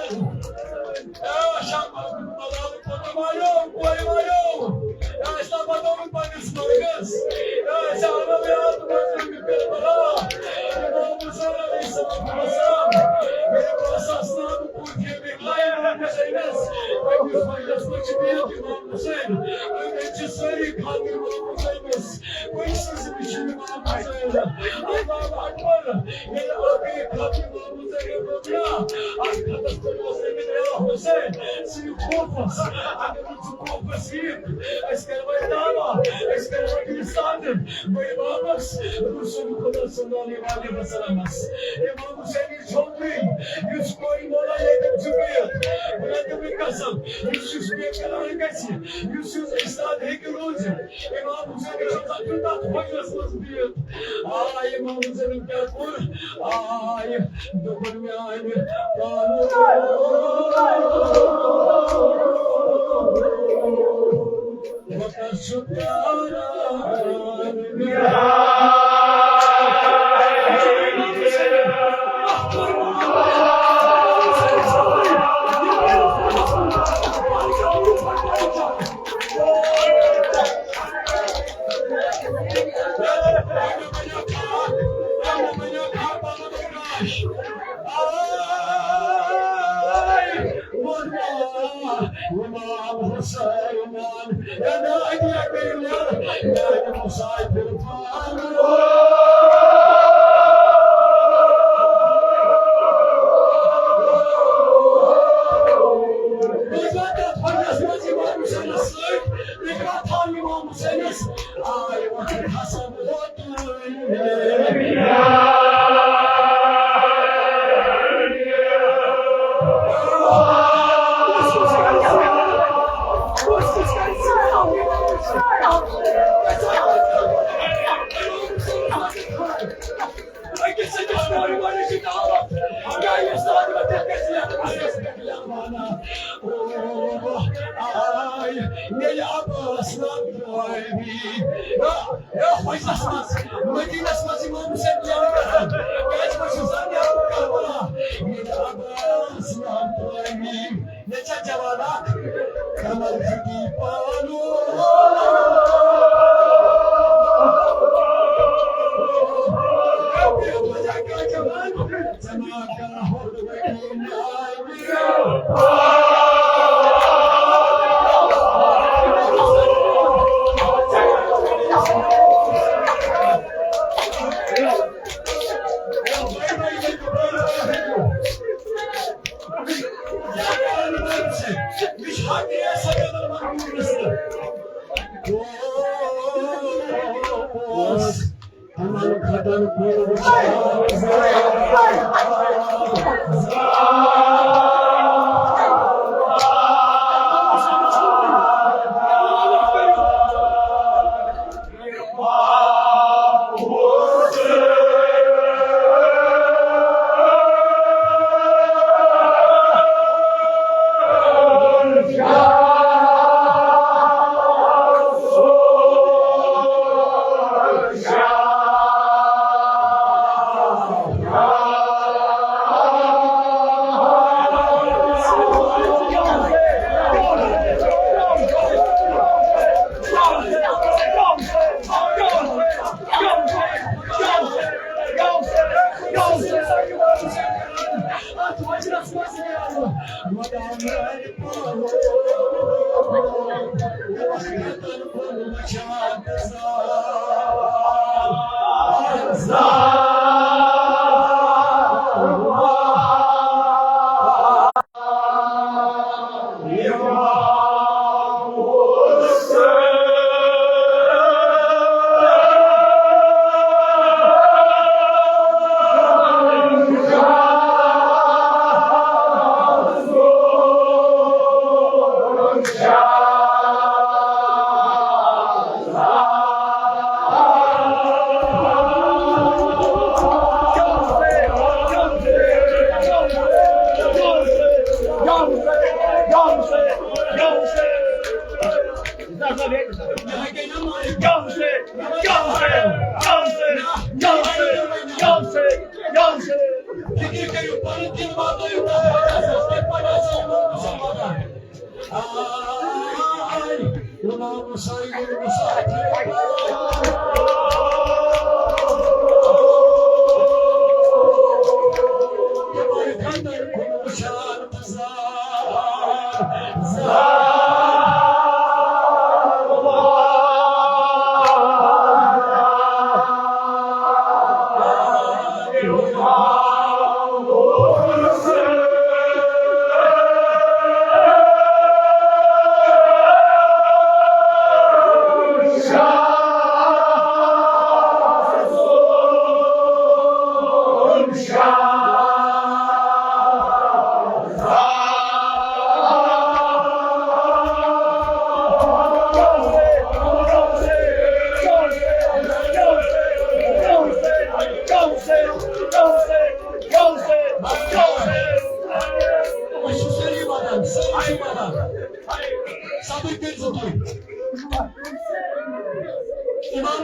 اے شام ملال کوتاہ ماریو، کورِ ماریو۔ اے اسلام آباد پننِس مرگس۔ اے اسلام آباد پننِس مرگس۔ امام حسین علیہ الصلوۃ والسلام۔ میرے پاس اسلام پوچھے اللہ اکبر۔ ییٚلہِ ٲخری خط امام حسین برٛونٛہہ، اتھ خطس پٮ۪ٹھ اوس لیٚکھِتھ، یا حسین، ژٕ یہِ کوفس، اگر نہٕ ژٕ کوفس یِکھ، أسۍ کرو دعوا، أسۍ کرو تیٚلہِ صادر، بٔڑۍ بابس، رسول خدا صلی اللہ علیہ وسلمس۔ امام حسین چھوکری، یُس کورِ مولا ییٚتٮ۪ن چھُ بِہِتھ، بہٕ رَٹہٕ تٔمِس قسم، یُس، یُس بے قرار گژھِ، یُس، یُس اُستاد ہیٚکہِ روٗزِتھ، امام حسین چھُ تَتھ، تَتھ حجرس منٛز بِہِتھ۔ آے امام حسینن کیٛاہ کوٚر؟ آے دوٚپُن، میٛانہِ پانہٕ وۄنۍ کر چھُ پیاران۔ امام حسین، یا نادی اکبر، یا مسافر پانو۔ بہٕ چھُس تَتھ فنس منٛز امام حسینس سۭتۍ، بہٕ چھُس تھاوان امام حسینس، آے وقت حسن ووت۔ آے، ییٚلہِ عباس نام درٛاوِ، یا، یا حجرس منٛز، مدیٖنس منٛز امام حسین بیان کران، کیٛازِ وۄنۍ چھُ زن یاد کربلا۔ ییٚلہِ عباس نام درٛاوِ، مےٚ چھا جوان اکھ، کمر پھٹی پانو۔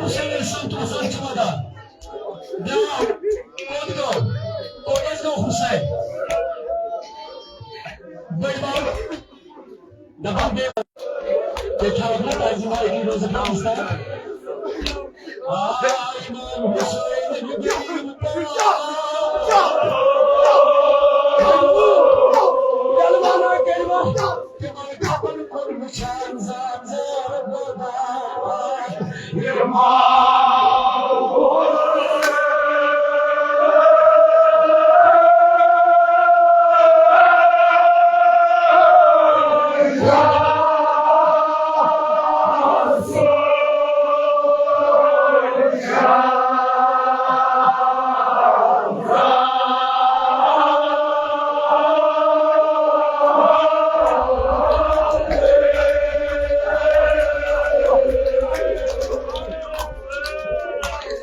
حسین سُنٛد وسان چھُ وَدان۔ بیٛاکھ کوٚت گوٚو؟ کوٚت حظ گوٚو حسین؟ بٔڑۍ بَب دَپان بیٚیہِ، بیٚیہِ تھاوَکھ نہٕ تَتہِ یِمَے أتی روزَکھ نہٕ أمِس تام۔ آ، اِمام حسین، کلمہ نہ کلمہ، تِمَن کَپَن کُن وٕچھان زار زار بوزان۔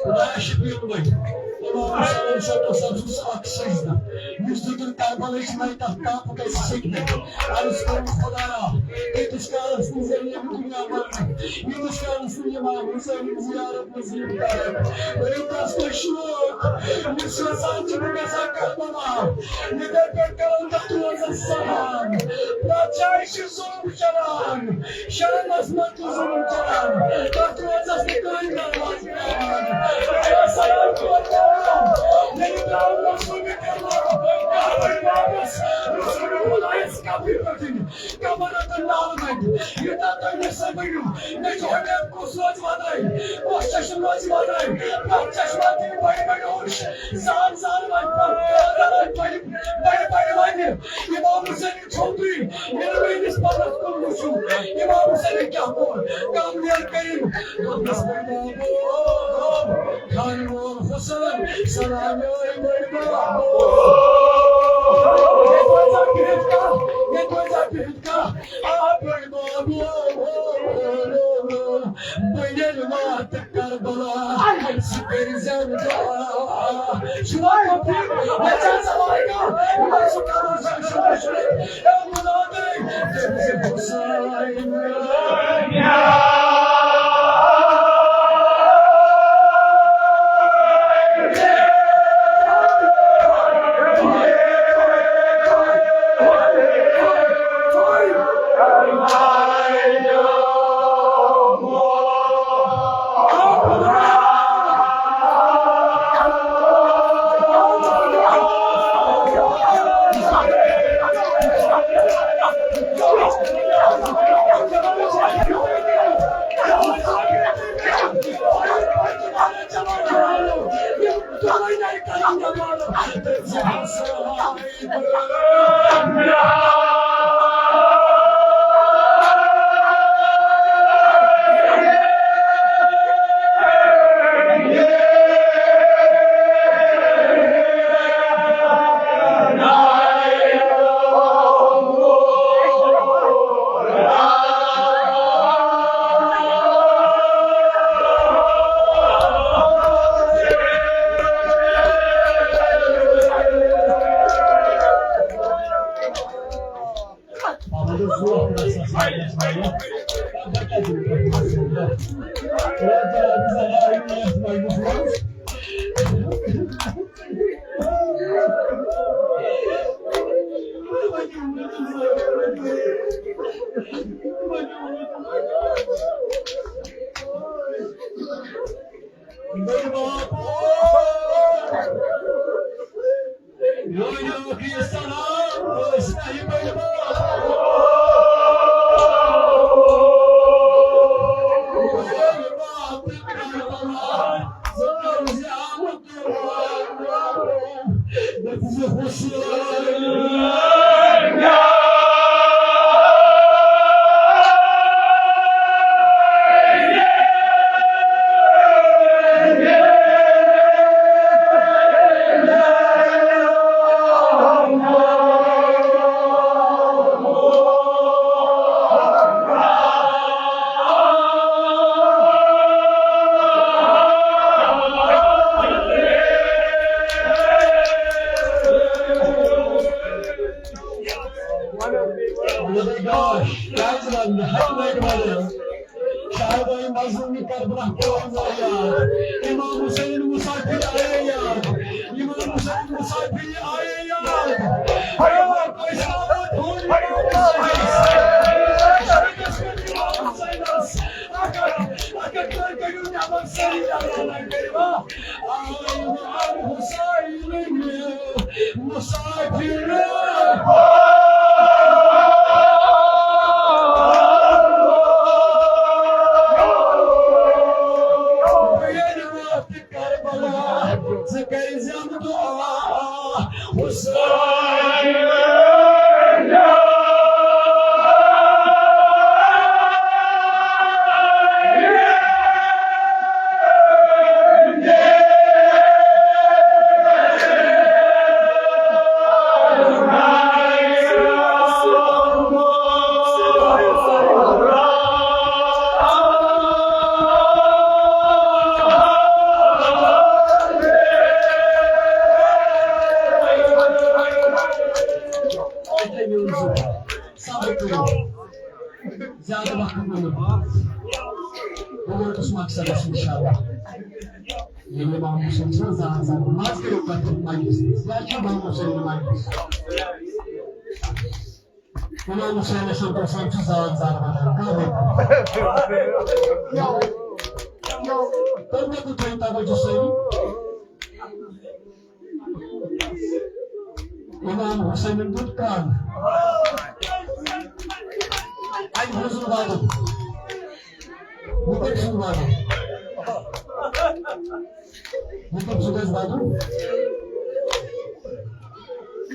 خۄدایا شفیع الملک، امام حسین صٲب اوس اکھ سجدہ، یُس دیُتُن کربلٕچ میدان تاپُک اَسہِ سِگنل۔ عرض کوٚرُن خۄدایا، تیٖتِس کالس نہٕ زِ ییٚمہِ دُنیا منٛز، ییٖتِس کالس نہٕ امام حسین زیارت نصیب کرن۔ ؤرِو تس تُہۍ شوق، یُس یژھان چھُ بہٕ گژھٕ ہا کربلا، یِتھے پٲٹھۍ کرن تتھ روزس سلام۔ تتھ جایہِ چھُ ظلم چلان، شامس منٛز تہِ ظلم چلان، تتھ روزس نہٕ کٕہٕنۍ دروازٕ ترٛاوان۔ سلام کوٚر کران، ییٚلہِ ترٛاوُن اوس نہٕ مےٚ کربلا، کعبہٕ پاکس، رسول خۄدایس قبرِ پٮ۪ٹھ۔ کمر تہٕ نالہٕ بنٛدِ۔ یوٗتاہ تۄہہِ مےٚ سۭتۍ ؤنِو، مےٚ چھُ حبیب کُس روزِ وۄدٲنۍ، کُس چشم روزِ وۄدٲنۍ، پرٛٮ۪تھ چشمہ دِنۍ بٔڑۍ بٔڑۍ اوٚش، زان زان وۄنۍ پرٛٮ۪تھ بٔڑۍ بٔڑۍ وۄنہِ۔ امام حسین چھوٚمتُے، ییٚلہِ میٛٲنِس پلس کُن وٕچھِو، امام حسین کیٛاہ کوٚر، کم نیر کٔرِن، دوٚپنس، خانہٕ وول حسین، سلام علیکم۔ ییٚتہِ وَنہِ سا بِہِتھ کانٛہہ، ییٚتہِ وَنہِ سا بِہِتھ کانٛہہ، آ، بٔڑۍ بابا، بہٕ ییٚلہِ واتہٕ کربلا، ژٕ کٔرۍ زٮ۪ن دُعا۔ چھُوا کٲفی؟ نہ چھا سوال کانٛہہ؟ یِمن سُہ کرو سا شُروع شُروع۔ اے مُنادی، تٔمۍ سٕنٛدۍ حسین۔ امام حسین مسافر آئے یاد، امام حسین مسافر آئے یاد۔ ہیو، پیسہ مت ہو امام حسین۔ امام حسین۔ اگر، اگر تُہۍ کٔرِو نٮ۪بر سٲری نٮ۪بر کٔرِو۔ آ، امام حسین۔ مسافر۔ کربلا، ژٕ کٔرۍ زٮ۪م دُعا، حسین۔ صبر کٔرِو۔ زیادٕ وقت نہٕ۔ بہٕ ووتُس مقصدس، انشاءاللہ۔ ییٚلہِ امام حسین چھُ زان زان، مَزٕ کٔرِو کتھ مجلس منٛز۔ یا چھُ امام حسین مجلس۔ امام حسین علیہ السلام چھُ زان زان ونان، کانٛہہ رُکہِ نہٕ۔ تُہۍ مےٚ کوٚت تھٲیِو توجہ سٲری؟ امام حسینن دیُت کن۔ اَمہِ حضور واتُن۔ یہِ کٔمۍ سُنٛد واتُن؟ یہِ کٔمۍ سُنٛد حظ واتُن؟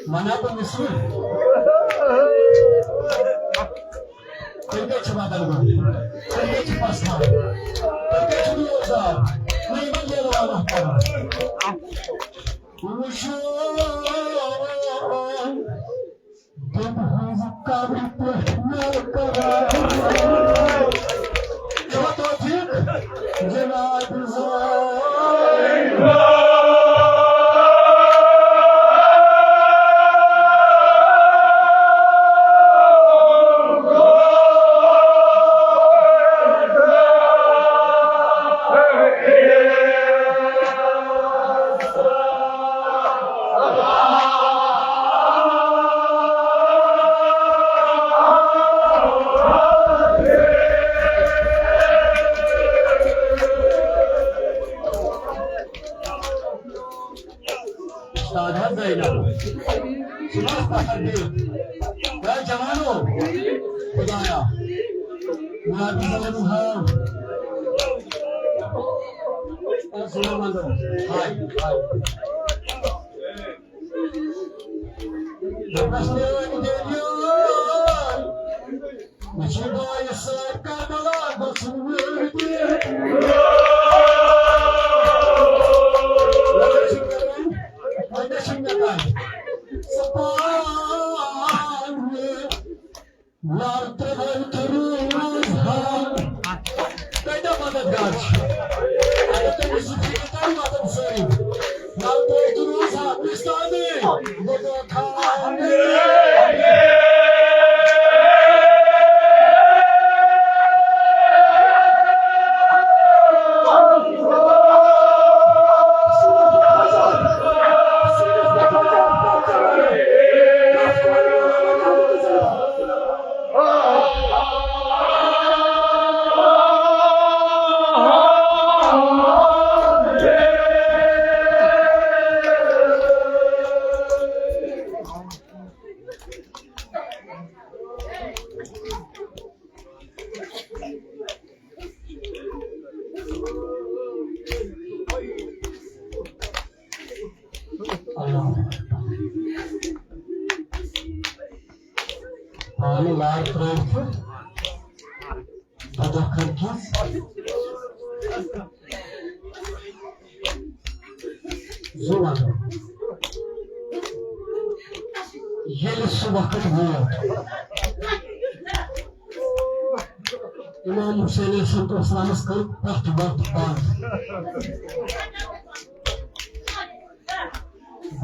وَنان تہٕ مِصری۔ تُہۍ کَتہِ چھِو واتان گۄڈٕ؟ تُہۍ کَتہِ چھِو پَسناوان؟ تُہۍ کَتہِ چھِو روزدار؟ نہ یِمَن ییٚلہِ وَنان پَران۔ وٕچھِو، تٔمۍ ہٕنٛز قبرِ پٮ۪ٹھ مےٚ کران۔ چھُوا توفیٖق؟ جناب زین۔ استاد حظ زینب۔ سُہ ما اوس پَتھر دِل؟ اے جوانو، خدایا، مراد زمانو ہاو۔ اے سُلو مندو، ہاے، ہاے۔ دوٚپمَس، میٛٲنۍ دٔلیٖل۔ مےٚ چھِ بایہِ سۭتۍ کربلا گژھُن وٲتِتھ۔ وۄنۍ چھُنہٕ مےٚ تام، وۄنۍ چھُنہٕ مےٚ تام۔ ژٕ پانہٕ لڑ تہٕ وۄنۍ تہٕ روٗز حال۔ کۭتیٛاہ مددگار چھِ؟ اگر تُہۍ مےٚ سۭتۍ فِکر کٔرِو، وۄتھن سٲری۔ لڑ تہٕ وۄنۍ تہٕ روٗز حال۔ اُستادٕے، بہٕ دۄکھاونہٕ۔ پانہٕ لار ترٛٲوِتھ بدو کھرکِس زُو وَنو۔ ییٚلہِ سُہ وقت ووت، امام حسین علیہ السلام کٔر پرٛٮ۪تھ وقت بنٛد۔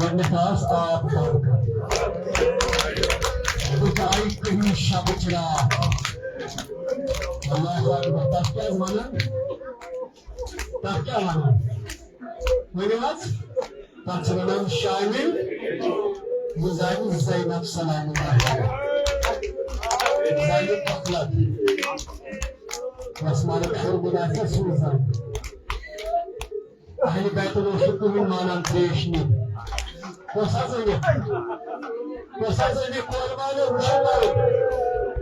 گۄڈٕنٮ۪تھ آس آب بنٛد کرُن۔ بہٕ درٛاے کُنہِ شبٕچ راتھ۔ اللہ اکبر۔ تَتھ کیٛاہ حظ وَنان؟ تَتھ کیٛاہ وَنان؟ ؤنِو حظ، تَتھ چھِ وَنان شامِل، یہِ زانہِ زینب سلام اللہ علیہا۔ زانہِ غفلت۔ یۄس مالک ہیوٚر گۄڈٕ آسہِ سوٗزان۔ اہلِ بیتَن اوس نہٕ کٕہٕنۍ مانان ترٛیش نِنۍ۔ کۄس حظ أنِکھ؟ کۄس حظ أنِکھ کورِ والٮ۪و؟ وٕچھِو مالک۔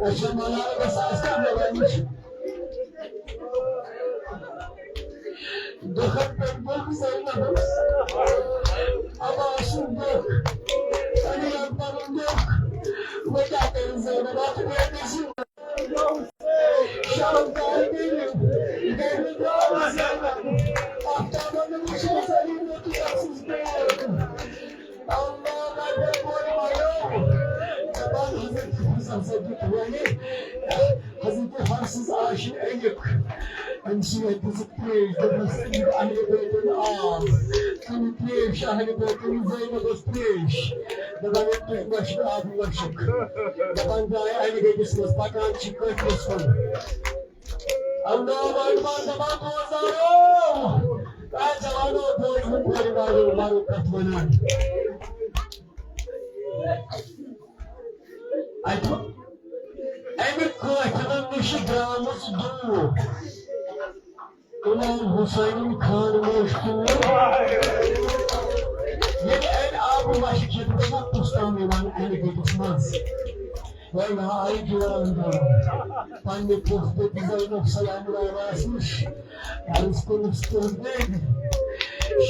أسۍ چھِ مانان گژھان، أسۍ کَتھ لَگان وٕچھِو۔ دۄہَن پٮ۪ٹھ گوٚو زینبَس عباسُن دۄکھ، علی اکبرُن دۄکھ۔ وۄنۍ کیٛاہ کَرِ زینب؟ اَتھ ریٹَس چھِ شام کال گٔے، گٔے نہٕ درٛاو زینب۔ آفتابَن وٕچھ سٲری موتُے ٲسٕس بیٚیہِ۔ اللہ اکبر، کورِ والٮ۪و۔ دَپان حضرت حسن صٲب دیُت وَنہِ، حضرت حفصَس عائشہ أنِکھ۔ أمۍ سٕے دِژٕکھ ترٛیش، دوٚپنَس، "أمِس اہلِ بیتَن آب۔" تٔمۍ ترٛیش اہلِ بیتَن، زینبَس ترٛیش۔ دَپان، "ہے، تُہۍ ما چھِو آبہٕ مَشُک؟" دَپان، "درٛاے اَنہِ گٔٹِس منٛز، پَکان چھِ کٲنٛٹھِس کُن۔" اللہ اکبر، دَپان، بوزارو، اے جوانو، بوزو، کورِ والٮ۪و، مَرو کَتھ وَنان۔ اَتہِ اَمہِ کٲٹھۍ نِش درٛامٕژ دوٗر۔ امام حسین خان مشکور۔ ییٚلہِ امہِ آبہٕ مَشہِ کھیٚتمٕژ چھےٚ پُستان یِوان اَنہِ گٔٹِس منٛز۔ وۄنۍ آیہِ جوان جوان۔ پننہِ پوٚژھ پوٚتُس زینب سلام اللہ علیہَس نِش۔ عرض کوٚرُس، کوٚر بیٚیہِ۔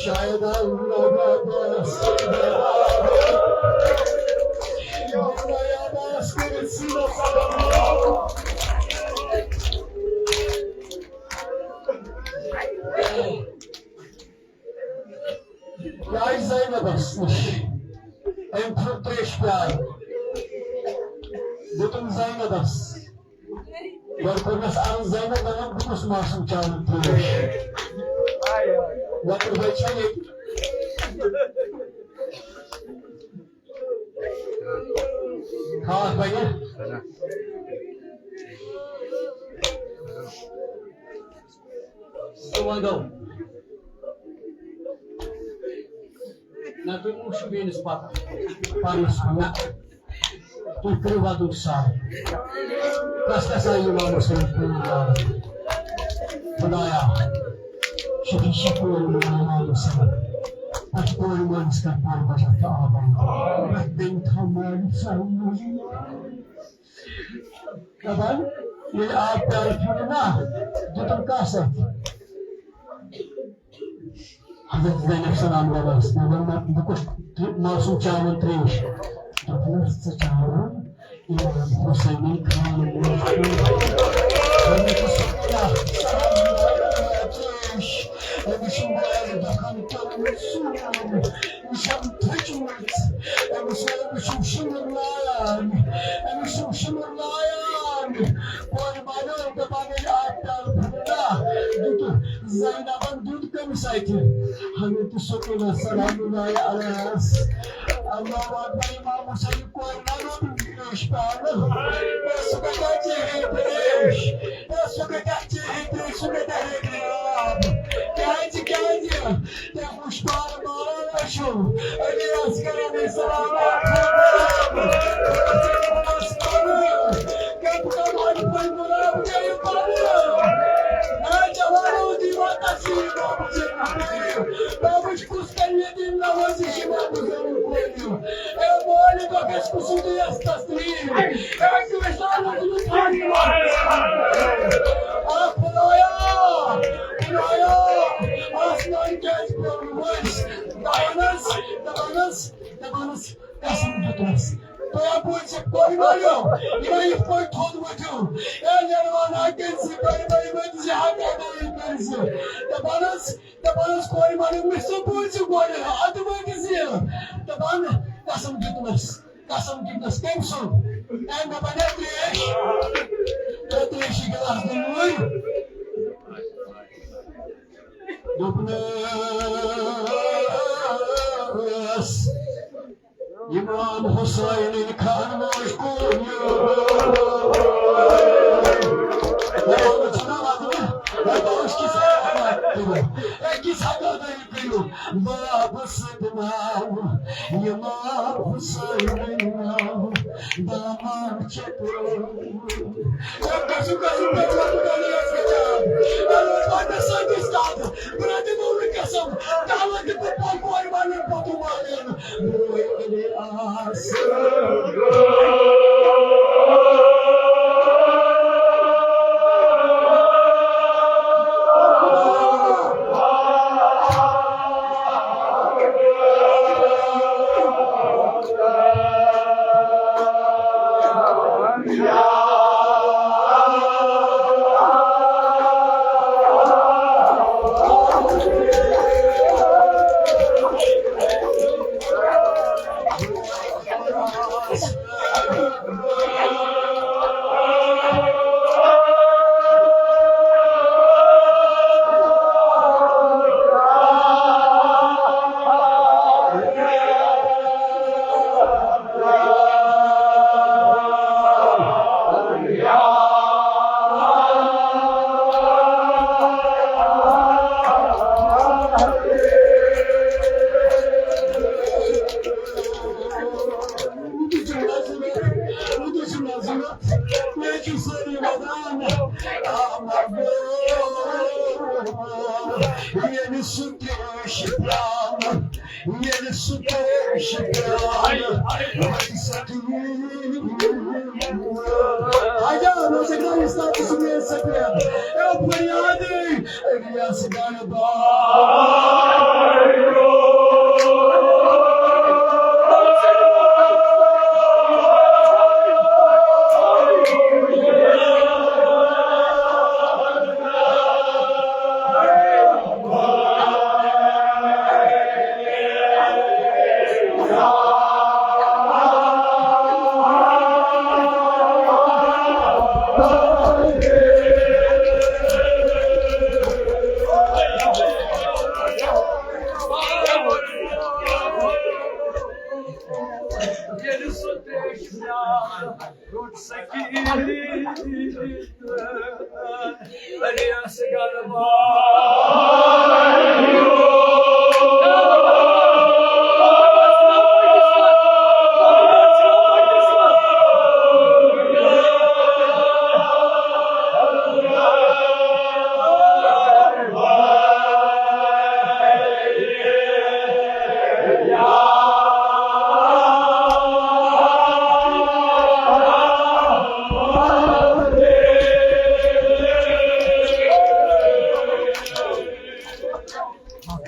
شاید آو لوگ عباس۔ عباس کٔرِتھ سیٖنَس سَلام۔ یہِ آیہِ زینبَس نِش۔ أمۍ پھیوٚر ترٛیشہِ پیالہٕ۔ دیُتُن زینبَس۔ گۄڈٕ کوٚرنَس عرض، زینب، دَپان، بہٕ کُس معصوم چاوُن ترٛیش؟ لۄکٕٹ بَچہِ چھا ییٚتہِ؟ خاص بَنہِ۔ سُہ وۄنۍ گوٚو۔ نہ، تُہۍ مہٕ وٕچھِو بیٚیِس پَتہٕ۔ پَرنَس کُن نہ۔ تُہۍ کٔرِو وَدُن سان۔ کَس کَس آیہِ اِمام حُسین پوٗرٕ؟ خۄدایا، شفیع شکور اِمام حُسین۔ اَتھ پوٗرٕ مٲلِس کَر پوٗرٕ بَچَتھ تہٕ آباد۔ پرٛٮ۪تھ بیٚنہِ تھاو مٲلِس سان۔ دَپان، ییٚلہِ آب پیالہٕ پھیوٚر نا، دیُتُن کَس اَتھِ؟ حضرت زینب سلام اللہ علیہَس۔ مےٚ ووٚن، نہ، بہٕ کُس تہِ معصوم چاوَن ترٛیش؟ دوٚپنَس، ژٕ چاوَن اِمام حُسینٕنۍ خان مشکور۔ حضرت صفیہ سلام اللہ علیہا ترٛیش۔ أمِس چھُ مٲلۍ دَکھَن پیوٚمُت سون۔ یہِ چھَم تھٔچمٕژ۔ أمِس، أمِس چھُم شِمُر لایان۔ أمِس چھُم شِمُر لایان۔ کورِ والٮ۪و، دَپان، ییٚلہِ آب پیالہٕ پھیوٚر نا، دیُتُن زینبَن دیُت کٔمِس اَتھِ؟ حضرت سکینہ سلام اللہ علیہَس۔ اللہ اکبر، اِمام حُسین کورِ والٮ۪و دیُت ترٛیش پیالہٕ۔ ہے، سُہ کَتہِ چیٚیہِ ہے ترٛیش؟ ہے، سُہ کَتہِ چیٚیہِ ہے ترٛیش؟ سُہ کَتہِ ہیٚیہِ ہے آب؟ کیٛازِ، کیٛازِ؟ تٔمۍ وُچھ پانہٕ ماران أچھو علی اصغر علیہ السلام۔ کم کم اَتہِ پھٔلۍ گۄلاب چیٚیِو پانہٕ۔ ہے جوانو، دِیِو تسلیم بابا جی۔ بابا جی، کُس کَرِ ییٚتہِ نوٲزی چھِ بابا جی کورِ؟ اے مٲلِک، بہٕ گژھٕ کُسُے تہٕ یَس تسلیم۔ اے کٲشِر لوٗکھ چھِ پانہٕ یِوان۔ آ خۄدایا، خۄدایا، آسمان کیٛازِ پیوٚو نہٕ وٲنٛسہِ؟ دَپان حظ، دَپان حظ، دَپان حظ، قسم دیُتنَس۔ تۄہہِ ہا بوٗزِ کورِ والٮ۪و، یِمَے یِتھ پٲٹھۍ تھوٚد ؤتھِو۔ اے نیروانہ کٔرۍ زِ، بٔڑۍ بٔڑۍ ؤتھۍ زِ، ہَتھ ہَتھ ؤتھۍ کٔرۍ زِ۔ دَپان حظ، دَپان حظ، کورِ والٮ۪و، مےٚ چھُ بوٗزِ گۄڈٕ، اَدٕ ؤتھۍ زِ۔ دَپان، قسم دیُتنَس، قسم دیُتنَس کٔمۍ سُنٛد؟ اے مےٚ بَنیٛا ترٛیش؟ ترٛیشہِ گِلاس دِنہٕ وٲلۍ۔ دوٚپنَس، اِمام حُسینٕنۍ خانموش کُن یہِ۔ ہے، وۄنۍ چھُنہ وَدُن، ہے، وۄنۍ چھُ کِس وَدُن؟ سجدے کٔرِو بابس سۭتۍ ناو، امام حسینٕنۍ ناو دامن چترو۔ قسم، قسم، قسم، قسم، قسم۔ برادر، بہٕ رٹہٕ مولوی قسم، کالہٕ تہِ بہٕ پوٚر پوٚر ونان پتہٕ والٮ۪ن۔ ییٚلہِ سُہ ترٛیش پیٛالہٕ، ییٚلہِ سُہ ترٛیش پیٛالہٕ، وۄنۍ سا تُلِو۔ حاجا، روزٕ گٔے اِسلام تہٕ سُہ گٔے سفید۔ اے بُنیادی، الیاس گنبار۔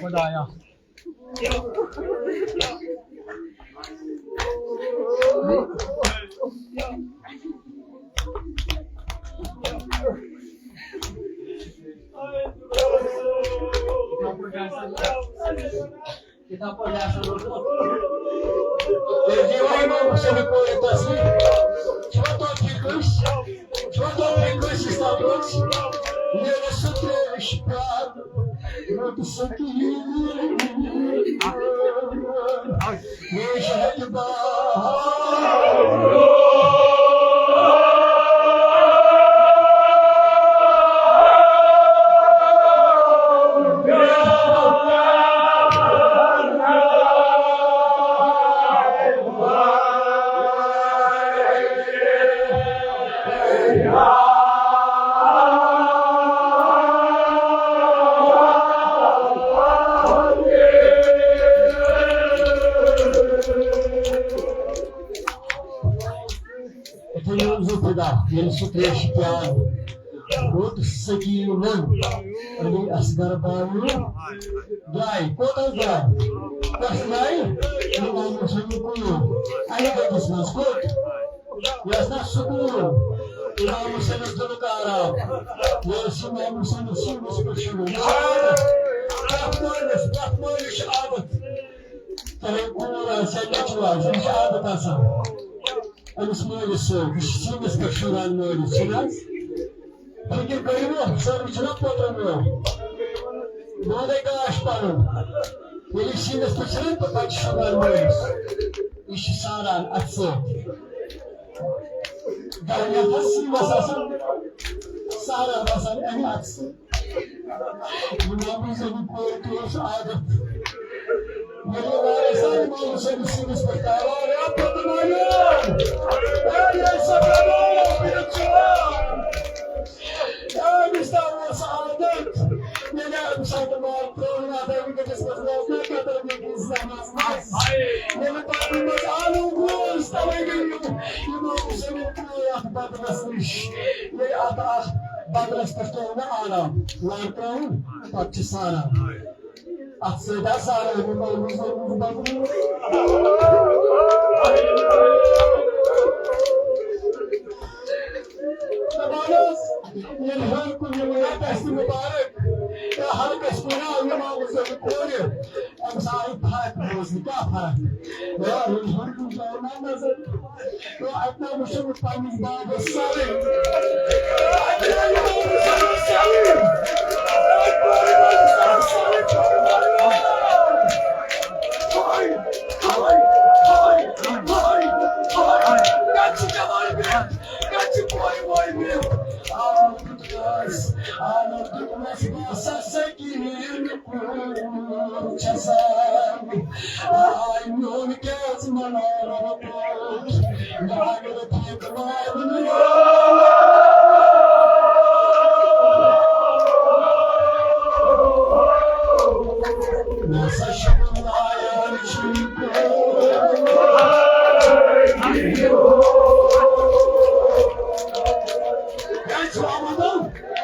خدایا۔ یِتھُے یِم زٕ خدا، ییٚلہِ سُہ ترٛیش پیٛالہٕ، روٚٹ سکیٖنن علی اصغر بانو۔ درٛاے، کوٚت حظ درٛاے؟ کۄس درٛاے؟ امام حسین کوٗر۔ اَمہِ گٔٹِس منٛز کوٚت؟ یہِ ٲس نا سکوٗن؟ امام حسینس دِلُک آرام۔ یہِ ٲس امام حسینس سیٖنس پٮ۪ٹھ شۄنٛگان۔ یہِ چھِ عادت۔ پرٛٮ۪تھ مٲلِس، پرٛٮ۪تھ مٲلِس چھِ عادت۔ چاہے کوٗر آسہِ یا نیٚچوٗ آسہِ، أمِس چھِ عادت آسان۔ أمِس مٲلِس سۭتۍ، یہِ چھُ سیٖنَس پٮ۪ٹھ شۄنٛگان مٲلِس، چھُنہٕ حظ؟ فِکِر کٔرِو نہٕ، سٲری چھِنہ پوترَن وٲلۍ۔ بہٕ وَنَے گاش پَنُن۔ ییٚلہِ یہِ سیٖنَس پٮ۪ٹھ چھُنہ، پَتہٕ چھُ شۄنٛگان مٲلِس۔ یہِ چھُ ساران اَتھٕ سۭتۍ۔ دَہہِ رٮ۪تھ حظ سیٖنَس آسان، ساران آسان اَمہِ اَتھٕ سۭتۍ۔ امام حسین کورِ تہِ اوس عادت۔ ییٚلہِ یہِ واریاہ سارِ امام حسین سٕنٛدِس پٮ۪ٹھ تاوان، یا پتہٕ وَنان، اے، یہِ ہسا پٮ۪وان، پٮ۪وان۔ اے، أمِس تہِ اوس عادت۔ ییٚلہِ اَمہِ ساتہٕ مال ترٛوو، نہ تہٕ أمِس گٔژھِس منٛز روزنہٕ خٲطرٕ بیٚکِس زمانَس منٛز۔ ییٚلہِ پَتہٕ منٛز آلو گوس، تَوَے گٔے یِم، یِمو سٲنۍ ترٛٲے اَتھ بدلَس نِش۔ ییٚلہِ اَتھ، اَتھ بدلَس پٮ۪ٹھ ترٛوو نہ آلو، لَر ترٛوو، پَتہٕ چھِ ساران۔ اَتھ سۭتۍ آسہٕ ساران یِم مولوی صٲب بدلہٕ۔ دَپان ٲس، ییٚلہِ ہر کُنہِ وَنان دَستہِ مُبارک، یا ہر کٲنٛسہِ وَنان یِم آمٕژ کورِ، أمِس آیہِ فرق بوزنہٕ، کیٛاہ فرق؟ یا ییٚلہِ ہر کُنہِ جایہِ وَنان نظر، تو اَتہِ نہ وٕچھو بہٕ پنٛنِس بابَس سَرٕے۔ اَتہِ نہ وٕچھو بہٕ سَرٕے۔ ہاے، ہاے، ہاے، ہاے، ہاے۔ کَتہِ چھِ جوان بِہِتھ؟ کَتہِ چھِ کورِ وورِ بِہِتھ؟ آ، آ، آ، سَسَے کِہیٖنۍ کوٗر چھَسَن۔ آے میون کیٛازِ مَناو رۄبُک؟ مےٚ اگر ٹھیٖک مانُن۔ مےٚ سا چھُنہٕ لایان چھُنہٕ کوٗر۔ کیٛازِ چھُ آمُت؟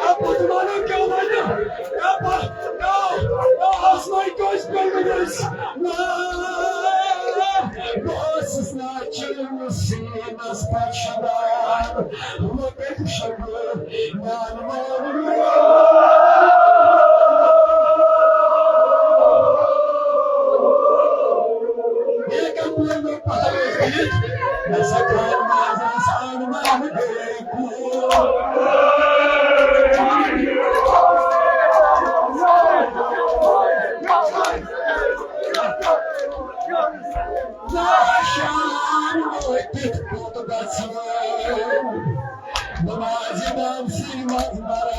اَپُز وَنُن کیٛاہ وَنہِ؟ اَپُز، آ، آ، آسمان کٲنٛسہِ پٮ۪ٹھ وٕنِس۔ نہ، بہٕ اوسُس ناچُن سیٖنَس پٮ۪ٹھ شۄنٛگان۔ وۄنۍ کَتہِ شۄنٛگہٕ میٛانہِ مول؟ ییٚلہِ کانٛہہ مول مےٚ پَتہ اوس دِتھ، مےٚ سا کھایہِ مازَس اَنُن مَنگہٕ۔ ناشان وٲتِتھ کوٚت گژھو؟ نمازِ نامسٕے منٛز مرو۔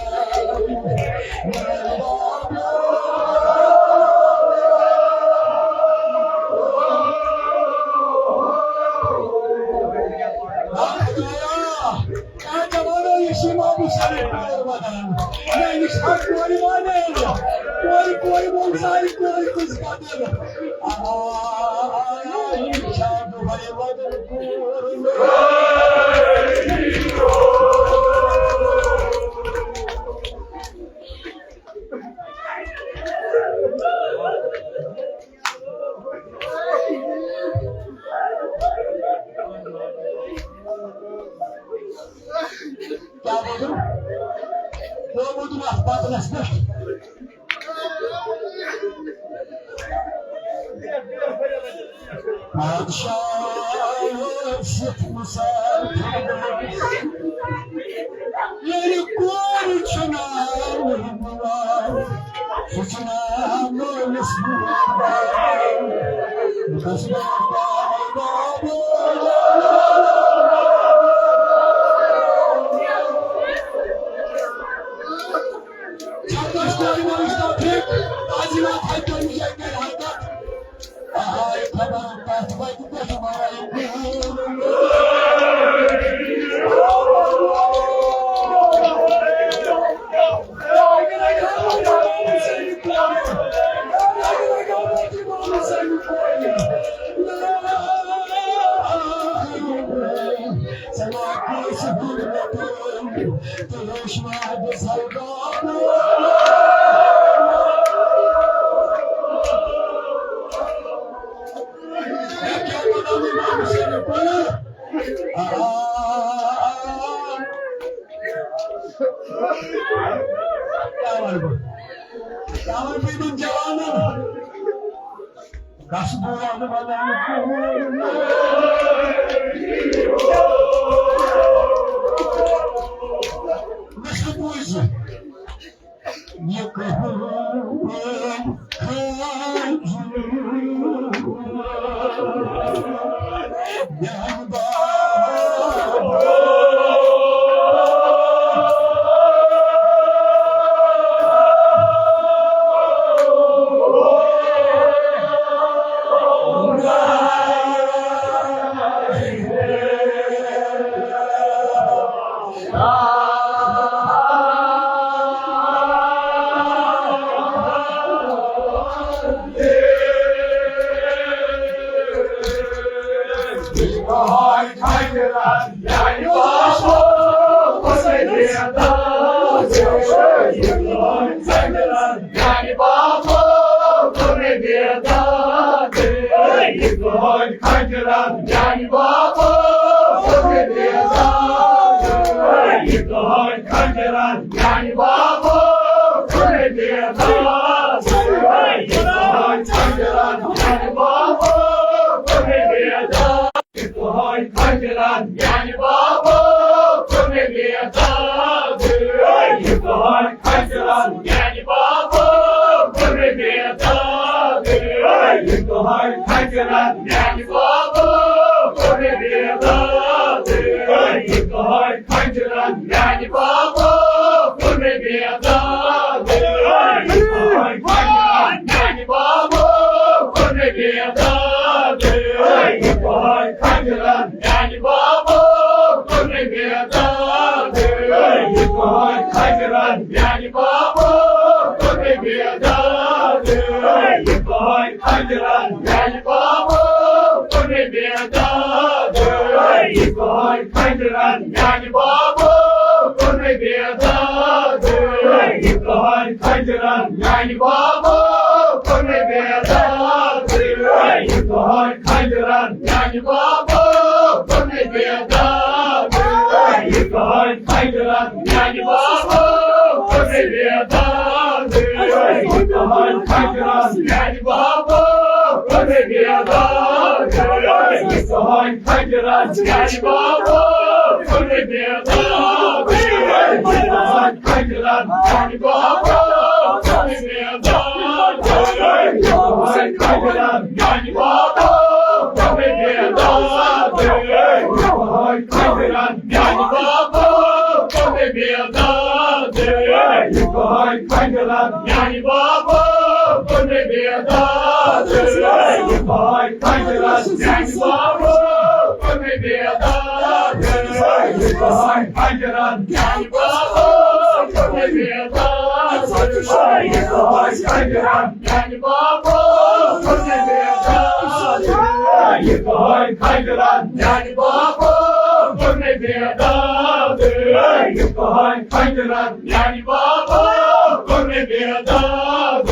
آ، جوانو، یہِ چھُ امام حسین کورِ وَنان۔ مےٚ نِش ہا کورِ وَنان۔ کورِ، کورِ ووٚن سانہِ کورِ کُس بدل۔ آ، یہِ چھا دۄہَے وَنان کورِ؟ کیٛاہ موٗجوٗب؟ کیٛاہ موٗجوٗب اَتھ پَتہٕ گژھِ نہ؟ پادشاہ ٲسِتھ مُسافِر، ییٚلہِ کورِ چھُ ناو نِوان، سُہ چھُ ناو مٲلِس نِوان۔ بس بابا، بابا۔ چھا کٲنٛسہِ کورِ ووٚنمُت توفیٖق؟ تعظیٖمات ہَتہِ پنٛنہِ جایہِ کَرِ حرکت۔ آے خبر کَتھ وَتہِ پٮ۪ٹھ وَرٲے۔ کَس بوزٕ وَنان کوٗر؟ مےٚ چھُ بوٗزِتھ یہِ کَہَن خاجوٗ۔ میٛانہِ بابا۔ میانہِ بابا، کوٚر مےٚ بیداد۔ میانہِ بابا، کوٚر مےٚ بیداد۔ یہِ کٕہٕنۍ کھنجرن، میانہِ بابا، کوٚر مےٚ بیداد۔ یہِ کٕہٕنۍ کھنجرن، میانہِ بابا، کوٚر مےٚ بیداد۔ یہِ کٕہٕنۍ کھنجرن، میانہِ بابا، کوٚر مےٚ بیداد۔ یہِ کٕہٕنۍ کھنجرن، میانہِ بابا، کوٚر مےٚ بیداد۔ یہِ کٕہٕنۍ کھنجرن، میانہِ بابا، کوٚر مےٚ بیداد۔ یہِ کٕہٕنۍ کھنجرن، میانہِ بابا، کوٚر مےٚ بیداد۔ یہِ کٕہٕنۍ کھنجرن، میانہِ بابا، کوٚر مےٚ بیداد۔ یہِ کٕہٕنۍ کھنجرن، میانہِ بابا، کوٚر مےٚ بیداد۔ یہِ کٕہٕنۍ کھنجرن، میانہِ بابا، کوٚر مےٚ بیداد۔ یہِ کٕہٕنۍ کھنجرن، میانہِ بابا، کوٚر مےٚ بیداد۔ یہِ کٕہٕنۍ کھنجرن، میانہِ بابا، کوٚر مےٚ بیداد۔ یہِ کٕہٕنۍ کھنجرن، میانہِ بابا، کوٚر مےٚ بیداد۔ یہِ کٕہٕنۍ کھنجرن، میانہِ بابا، کوٚر مےٚ بیداد۔ یہِ کٕہٕنۍ کھنجرن، میانہِ بابا، کوٚر مےٚ بیداد۔ یہِ کٕہٕنۍ کھنجرن، میانہِ بابا، کوٚر مےٚ بیداد۔ یہِ کٕہٕنۍ کھنجرن، میانہِ بابا، کوٚر مےٚ بیداد۔ یہِ کٕہٕنۍ کھنجرن، میانہِ بابا، کوٚر مےٚ بیداد۔ یہِ کٕہٕنۍ کھنجرن، میانہِ بابا، کوٚر مےٚ بیداد۔ یہِ کٕہٕنۍ کھنجرن، میانہِ بابا، کوٚر مےٚ بیداد۔ یہِ کٕہٕنۍ کھنجرن، میانہِ بابا، کوٚر مےٚ بیداد۔ یہِ کٕہٕنۍ کھنجرن، میانہِ بابا، کوٚر مےٚ بیداد۔ یہِ کٕہٕنۍ کھنجرن، میانہِ بابا، کوٚر مےٚ بیداد۔ یہِ کٕہٕنۍ کھنجرن، میانہِ بابا، کوٚر مےٚ بیداد۔ یہِ کٕہٕنۍ کھنجرن، میانہِ بابا، کوٚر مےٚ بیداد۔ یہِ کٕہٕنۍ کھنجرن، میانہِ بابا، کوٚر مےٚ بیداد۔ یہِ کٕہٕنۍ کھنجرن، میانہِ بابا، کوٚر مےٚ بیداد۔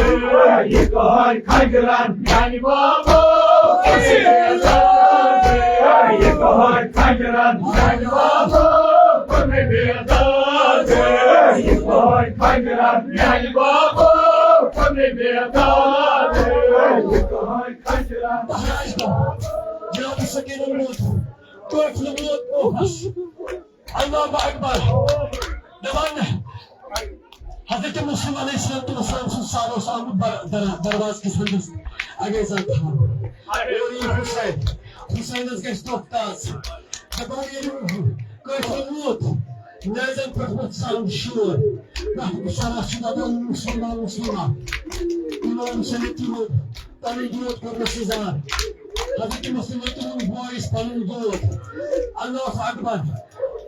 یہِ کٕہٕنۍ کھنجرن، میانہِ بابا، کوٚر مےٚ بیداد۔ یہِ کٕہٕنۍ کھنجرن، میانہِ بابا، کوٚر مےٚ بیداد۔ یہِ کٕہٕنۍ کھنجرن، میانہِ بابا، کوٚر مےٚ بیداد۔ یہِ کٕہٕنۍ کھنجرن۔ مہاراج کو جناب سکین الموت، ٹوٹھ الموت، اوہس۔ اللہ اکبر۔ دپان حضرت مسلم علیہ الصلوۃ والسلام سُنٛد سال اوس آمُت بر-، در-، دروازٕ کِس ؤنٛدِس۔ اگے زن تھاوو۔ اور یہِ حسین، حسینس گژھِ دۄہ تازٕ۔ دپان ییٚلہِ کٲشُر ووت، نٲزن پٮ۪ٹھ ووٚتھ سخت شور۔ پرٛٮ۪تھ سرس چھُ دپان، "مسلمان، مسلمان۔" امام حسین تہِ ووٚن، پنُن دود کوٚرنس اظہار۔ حضرت مسلم تہِ ووٚن، "بوے، یُس پنُن دود۔" اللہ اکبر۔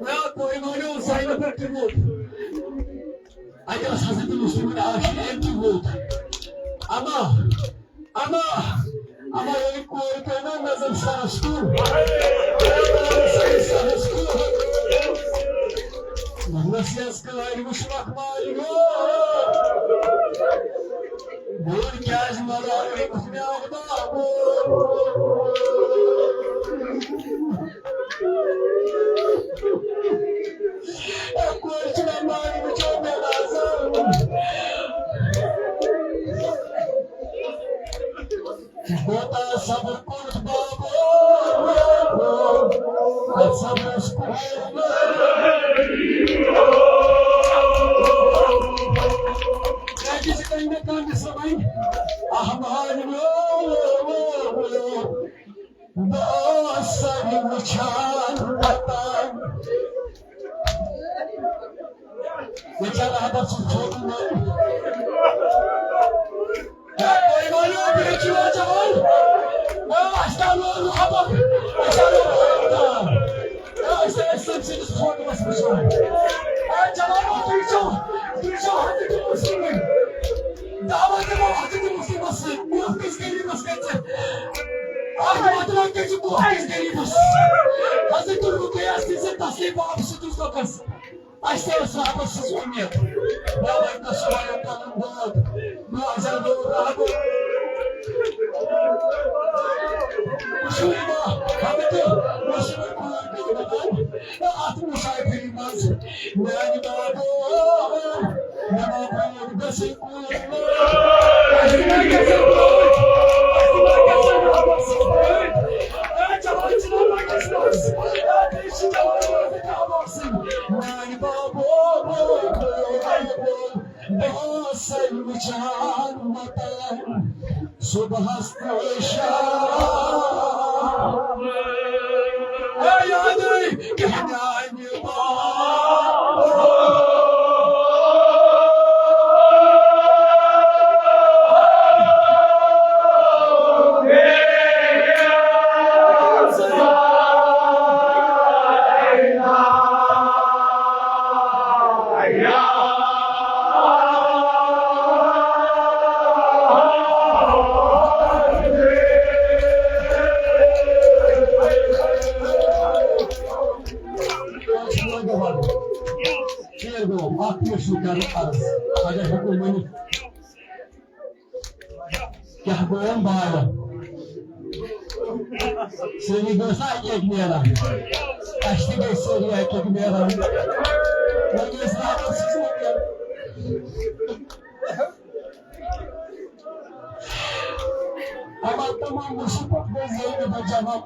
یا کوئی مانو حسین پٮ۪ٹھ تہِ ووٚتھ۔ اَتہِ ٲس حضرت مسلم عاشق، أمۍ تہِ ووٚتھ۔ اما، اما، اما ییٚلہِ کورِ پیٚیہِ نا نظر سرس کُن، سرس کُن۔ دوٚپنس، "یَس کٲلۍ وٕچھ مخمال یو، بہٕ کیٛازِ ملٲوِتھ مےٚ بابو؟" کوتاہ صبر کوٚرُتھ بابو، صبرس کوٚر۔ کیٛازِ چھِ تۄہہِ مےٚ کامہِ سمجھ؟ احمد، بہٕ اوسَے وٕچھان پتہ۔ بیچارہ حضرت سُنٛد فوٹو مےٚ۔ اے، کوئی مانو، بیٚیہِ چھُ جوان۔ اے، اَسہِ کیٛاہ لوگ نہٕ خبر؟ اَسہِ کیٛاہ لوگ نہٕ خبر؟ اے، أسۍ ٲسۍ تٔمۍ سٕنٛدِس فوٹوَس وٕچھان۔ اے، جوانو، تُہۍ چھِو، تُہۍ چھِو حضرت مسلمٕے۔ دعوت دِمو حضرت مسلمس سۭتۍ، برونٛہہ کِس غریٖبس کٔرۍ زِ۔ اکھ واتناو کٔرۍ زِ برونٛہہ کِس غریٖبس۔ حضرت رقیہ سٕنٛزِ تسلیٖم آب سۭتۍ اوس لوکس۔ اَسہِ تہِ ٲس رحمت سٕنٛز اُمید۔ بابا، تَس چھُ واریاہ پَنُن دود۔ بہٕ حظ ہٮ۪مہٕ بہٕ رحمت۔ وٕچھِو یہِ ما، حضرت مُشرِک کھوٗر کٔرِتھ دَپان، اَتھ مُسافِری منٛز میٛانہِ بابا، مےٚ ما پرٛٲر گژھِ۔ صبحس تہٕ شام۔ اے یادے کہناوِ بابا۔ شیر گوٚو، اکھ مِنٹ چھُ کرُن عرض، اگر ہیٚکو ؤنِتھ۔ کیٛاہ گوٚو یِم بارٕ؟ سٲری گٔژھ اَکہِ اَکہِ نیران۔ اَسہِ تہِ گٔے سٲری اَکہِ اَکہِ نیران۔ وۄنۍ ٲسۍ راتَس سۭتۍ وۄنۍ۔ اَمہِ تمام مُصیٖبت گٔے زینبَس جواب۔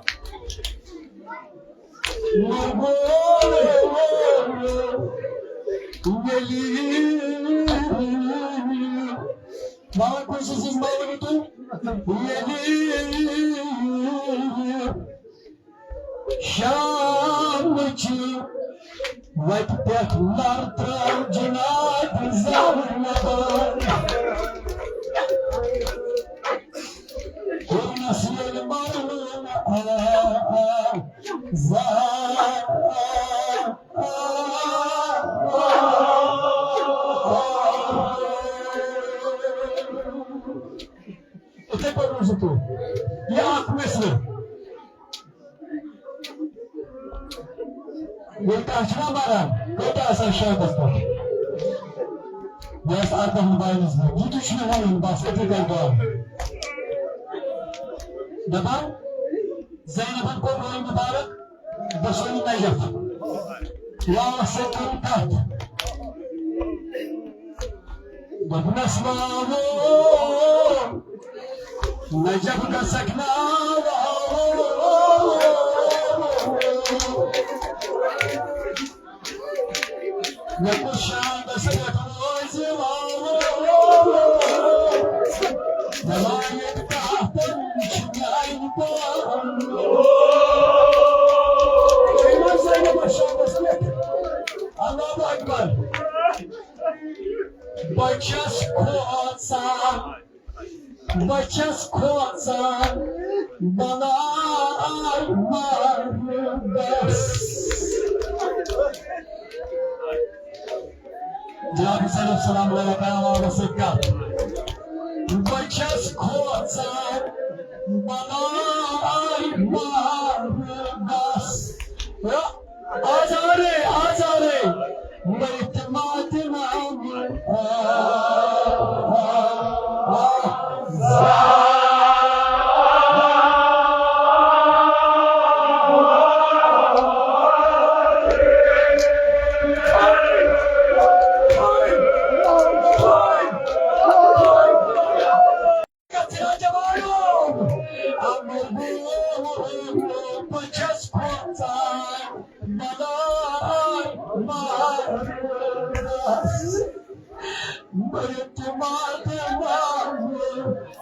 ماما کُس چھُ سٕنٛز ماما تُہۍ؟ ییٚلہِ شام چھِ وَتہِ پٮ۪ٹھ نَر ترٛاو جِناب زینبَن۔ کوٚرنَس ییٚلہِ مَرنہٕ آ، آ، زا-، آ، آ، آ۔ یِتھَے پٲٹھۍ روٗزِو تُہۍ۔ یہِ اَکھ مِصرٕ۔ ییٚلہِ کانٛہہ چھُنہ مَران، کۭتیٛاہ آسان شوقَس پٮ۪ٹھ؟ یہِ ٲس اَردَہَن بانِس منٛز۔ یہِ تہِ چھُنہٕ وَنُن، بَس أتی گژھِ دۄہ۔ دَپان، زینبَن کوٚر روے مُبارک، بہٕ سوزٕ نجف۔ یا سُہ کٔر کَتھ۔ دوٚپنَس، واوو، نجف گژھکھ نا واوو۔ مےٚ کُس شانٛدَس پٮ۪ٹھ روزِ واوو۔ مےٚ لایق کاپَن چھِ میٛانہِ پانہٕ۔ تُہۍ ما زٲنِو بہٕ شانٛدَس پٮ۪ٹھ؟ اللہ اکبر۔ بہٕ چھَس کھوژان، بہٕ چھَس کھوژان، بَلاے مَرنَس۔ جناب حسین السلام علیہ پیغام سۭتۍ کَتھ۔ بہٕ چھَس کھوژان، بَلاے مَرنَس۔ آزارے، آزارے، مٔرِتھ ماتہِ نام۔ آ، آ، آ، آ۔ بہٕ چھَس کھوژان، بَلاے مَرنَس۔ مٔرِتھ ماتہِ نام۔ آ، آ،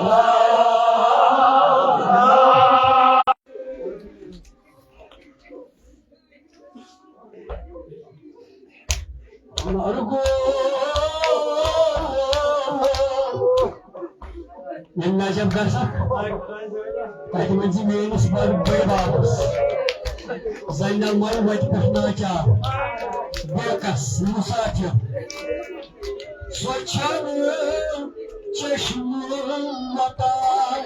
آ۔ ییٚلہِ نجف گژھکھ، تَتہِ ؤنۍ زِ میٲنِس بٔڑ، بٔڑِ بابَس، زینل مۄیہِ وَتہِ پٮ۪ٹھ ناچار، بیکَس، مُسافِر۔ سۄ چھَنہٕ چشمہٕ مَتان۔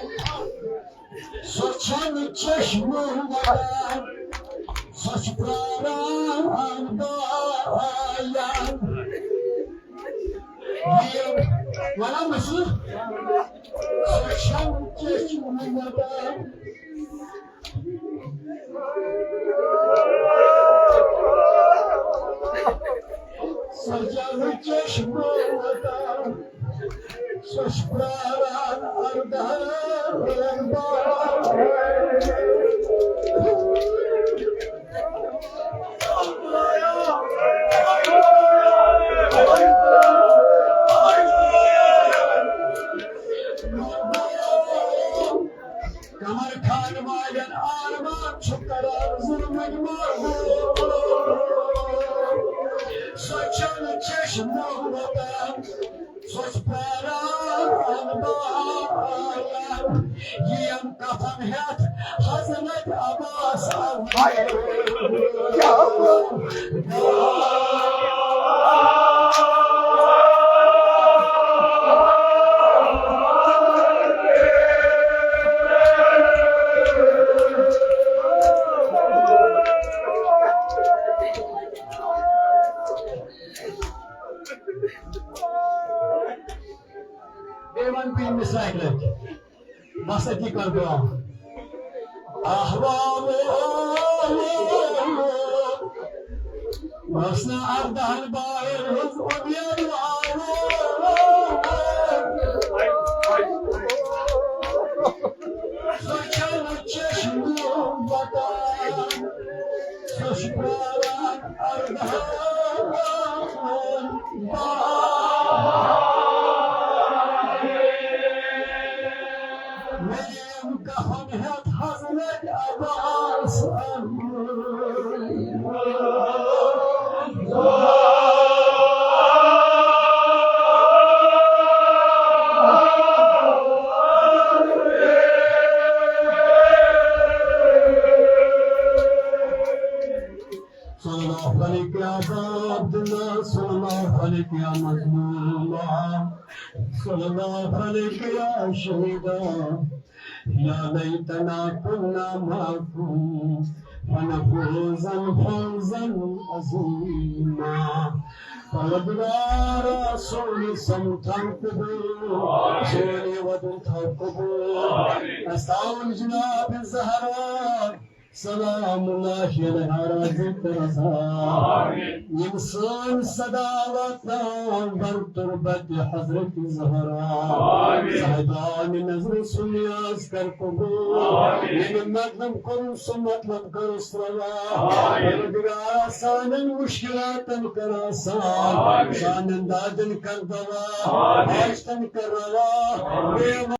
سۄ چھِ چشمہٕ وَتان، سۄ چھِ پرٛاران دایان۔ یِم وَنان مےٚ چھُ، سۄ چھَنہٕ چشمہٕ وَتان۔ سۄ چھَنہٕ چشمہٕ وَتان۔ سۄ چھِ پرٛاران اَردَہَن دۄہَن۔ قمر خان والٮ۪ن آرمان چھُ کران ظُلمٕکۍ ماحول۔ سۄ چھَنہٕ چشمہٕ وَتان۔ سۄ چھِ پرٛاران دایان۔ یِم کفن ہٮ۪تھ حضرت عباس۔ بیٚیہِ وَن بہٕ یہِ مِثال اَکہِ لَٹہِ۔ بس أتی کر دعا۔ احوال ٲس نہٕ اَردَہَن بارَن ہٕنٛز اُمید۔ سۄ چھَنہٕ چشمہٕ وَتان، سۄ چھِ پرٛاران اَردَہَن بارَن۔ مےٚ یِم کفن ہٮ۪تھ حضرت عباس۔ صلی اللہ علیک یا ابا عبداللہ، صلی اللہ علیک یا مظلوم، صلی اللہ علیک یا شہیدا۔ یا لیتنا کنا معکم فنفوز فوزا عظیما۔ پروردگارا، سون سمتھن قبول، سون ودن تھاو قبول۔ اساون جناب زہرا سلام اللہ علیہا راضی ترسا۔ یِم سٲنۍ صدا واتناوان بر تربت حضرت زہرا۔ صاحبان نظر سُنٛد نیاز کر قبول۔ ییٚمہِ مطلب کوٚرُن سُہ مطلب کٔرٕس روا۔ پروردگارا، سانٮ۪ن مُشکِلاتن کر آسان۔ سانٮ۪ن دادٮ۪ن کر دوا۔ حاجتن کر روا۔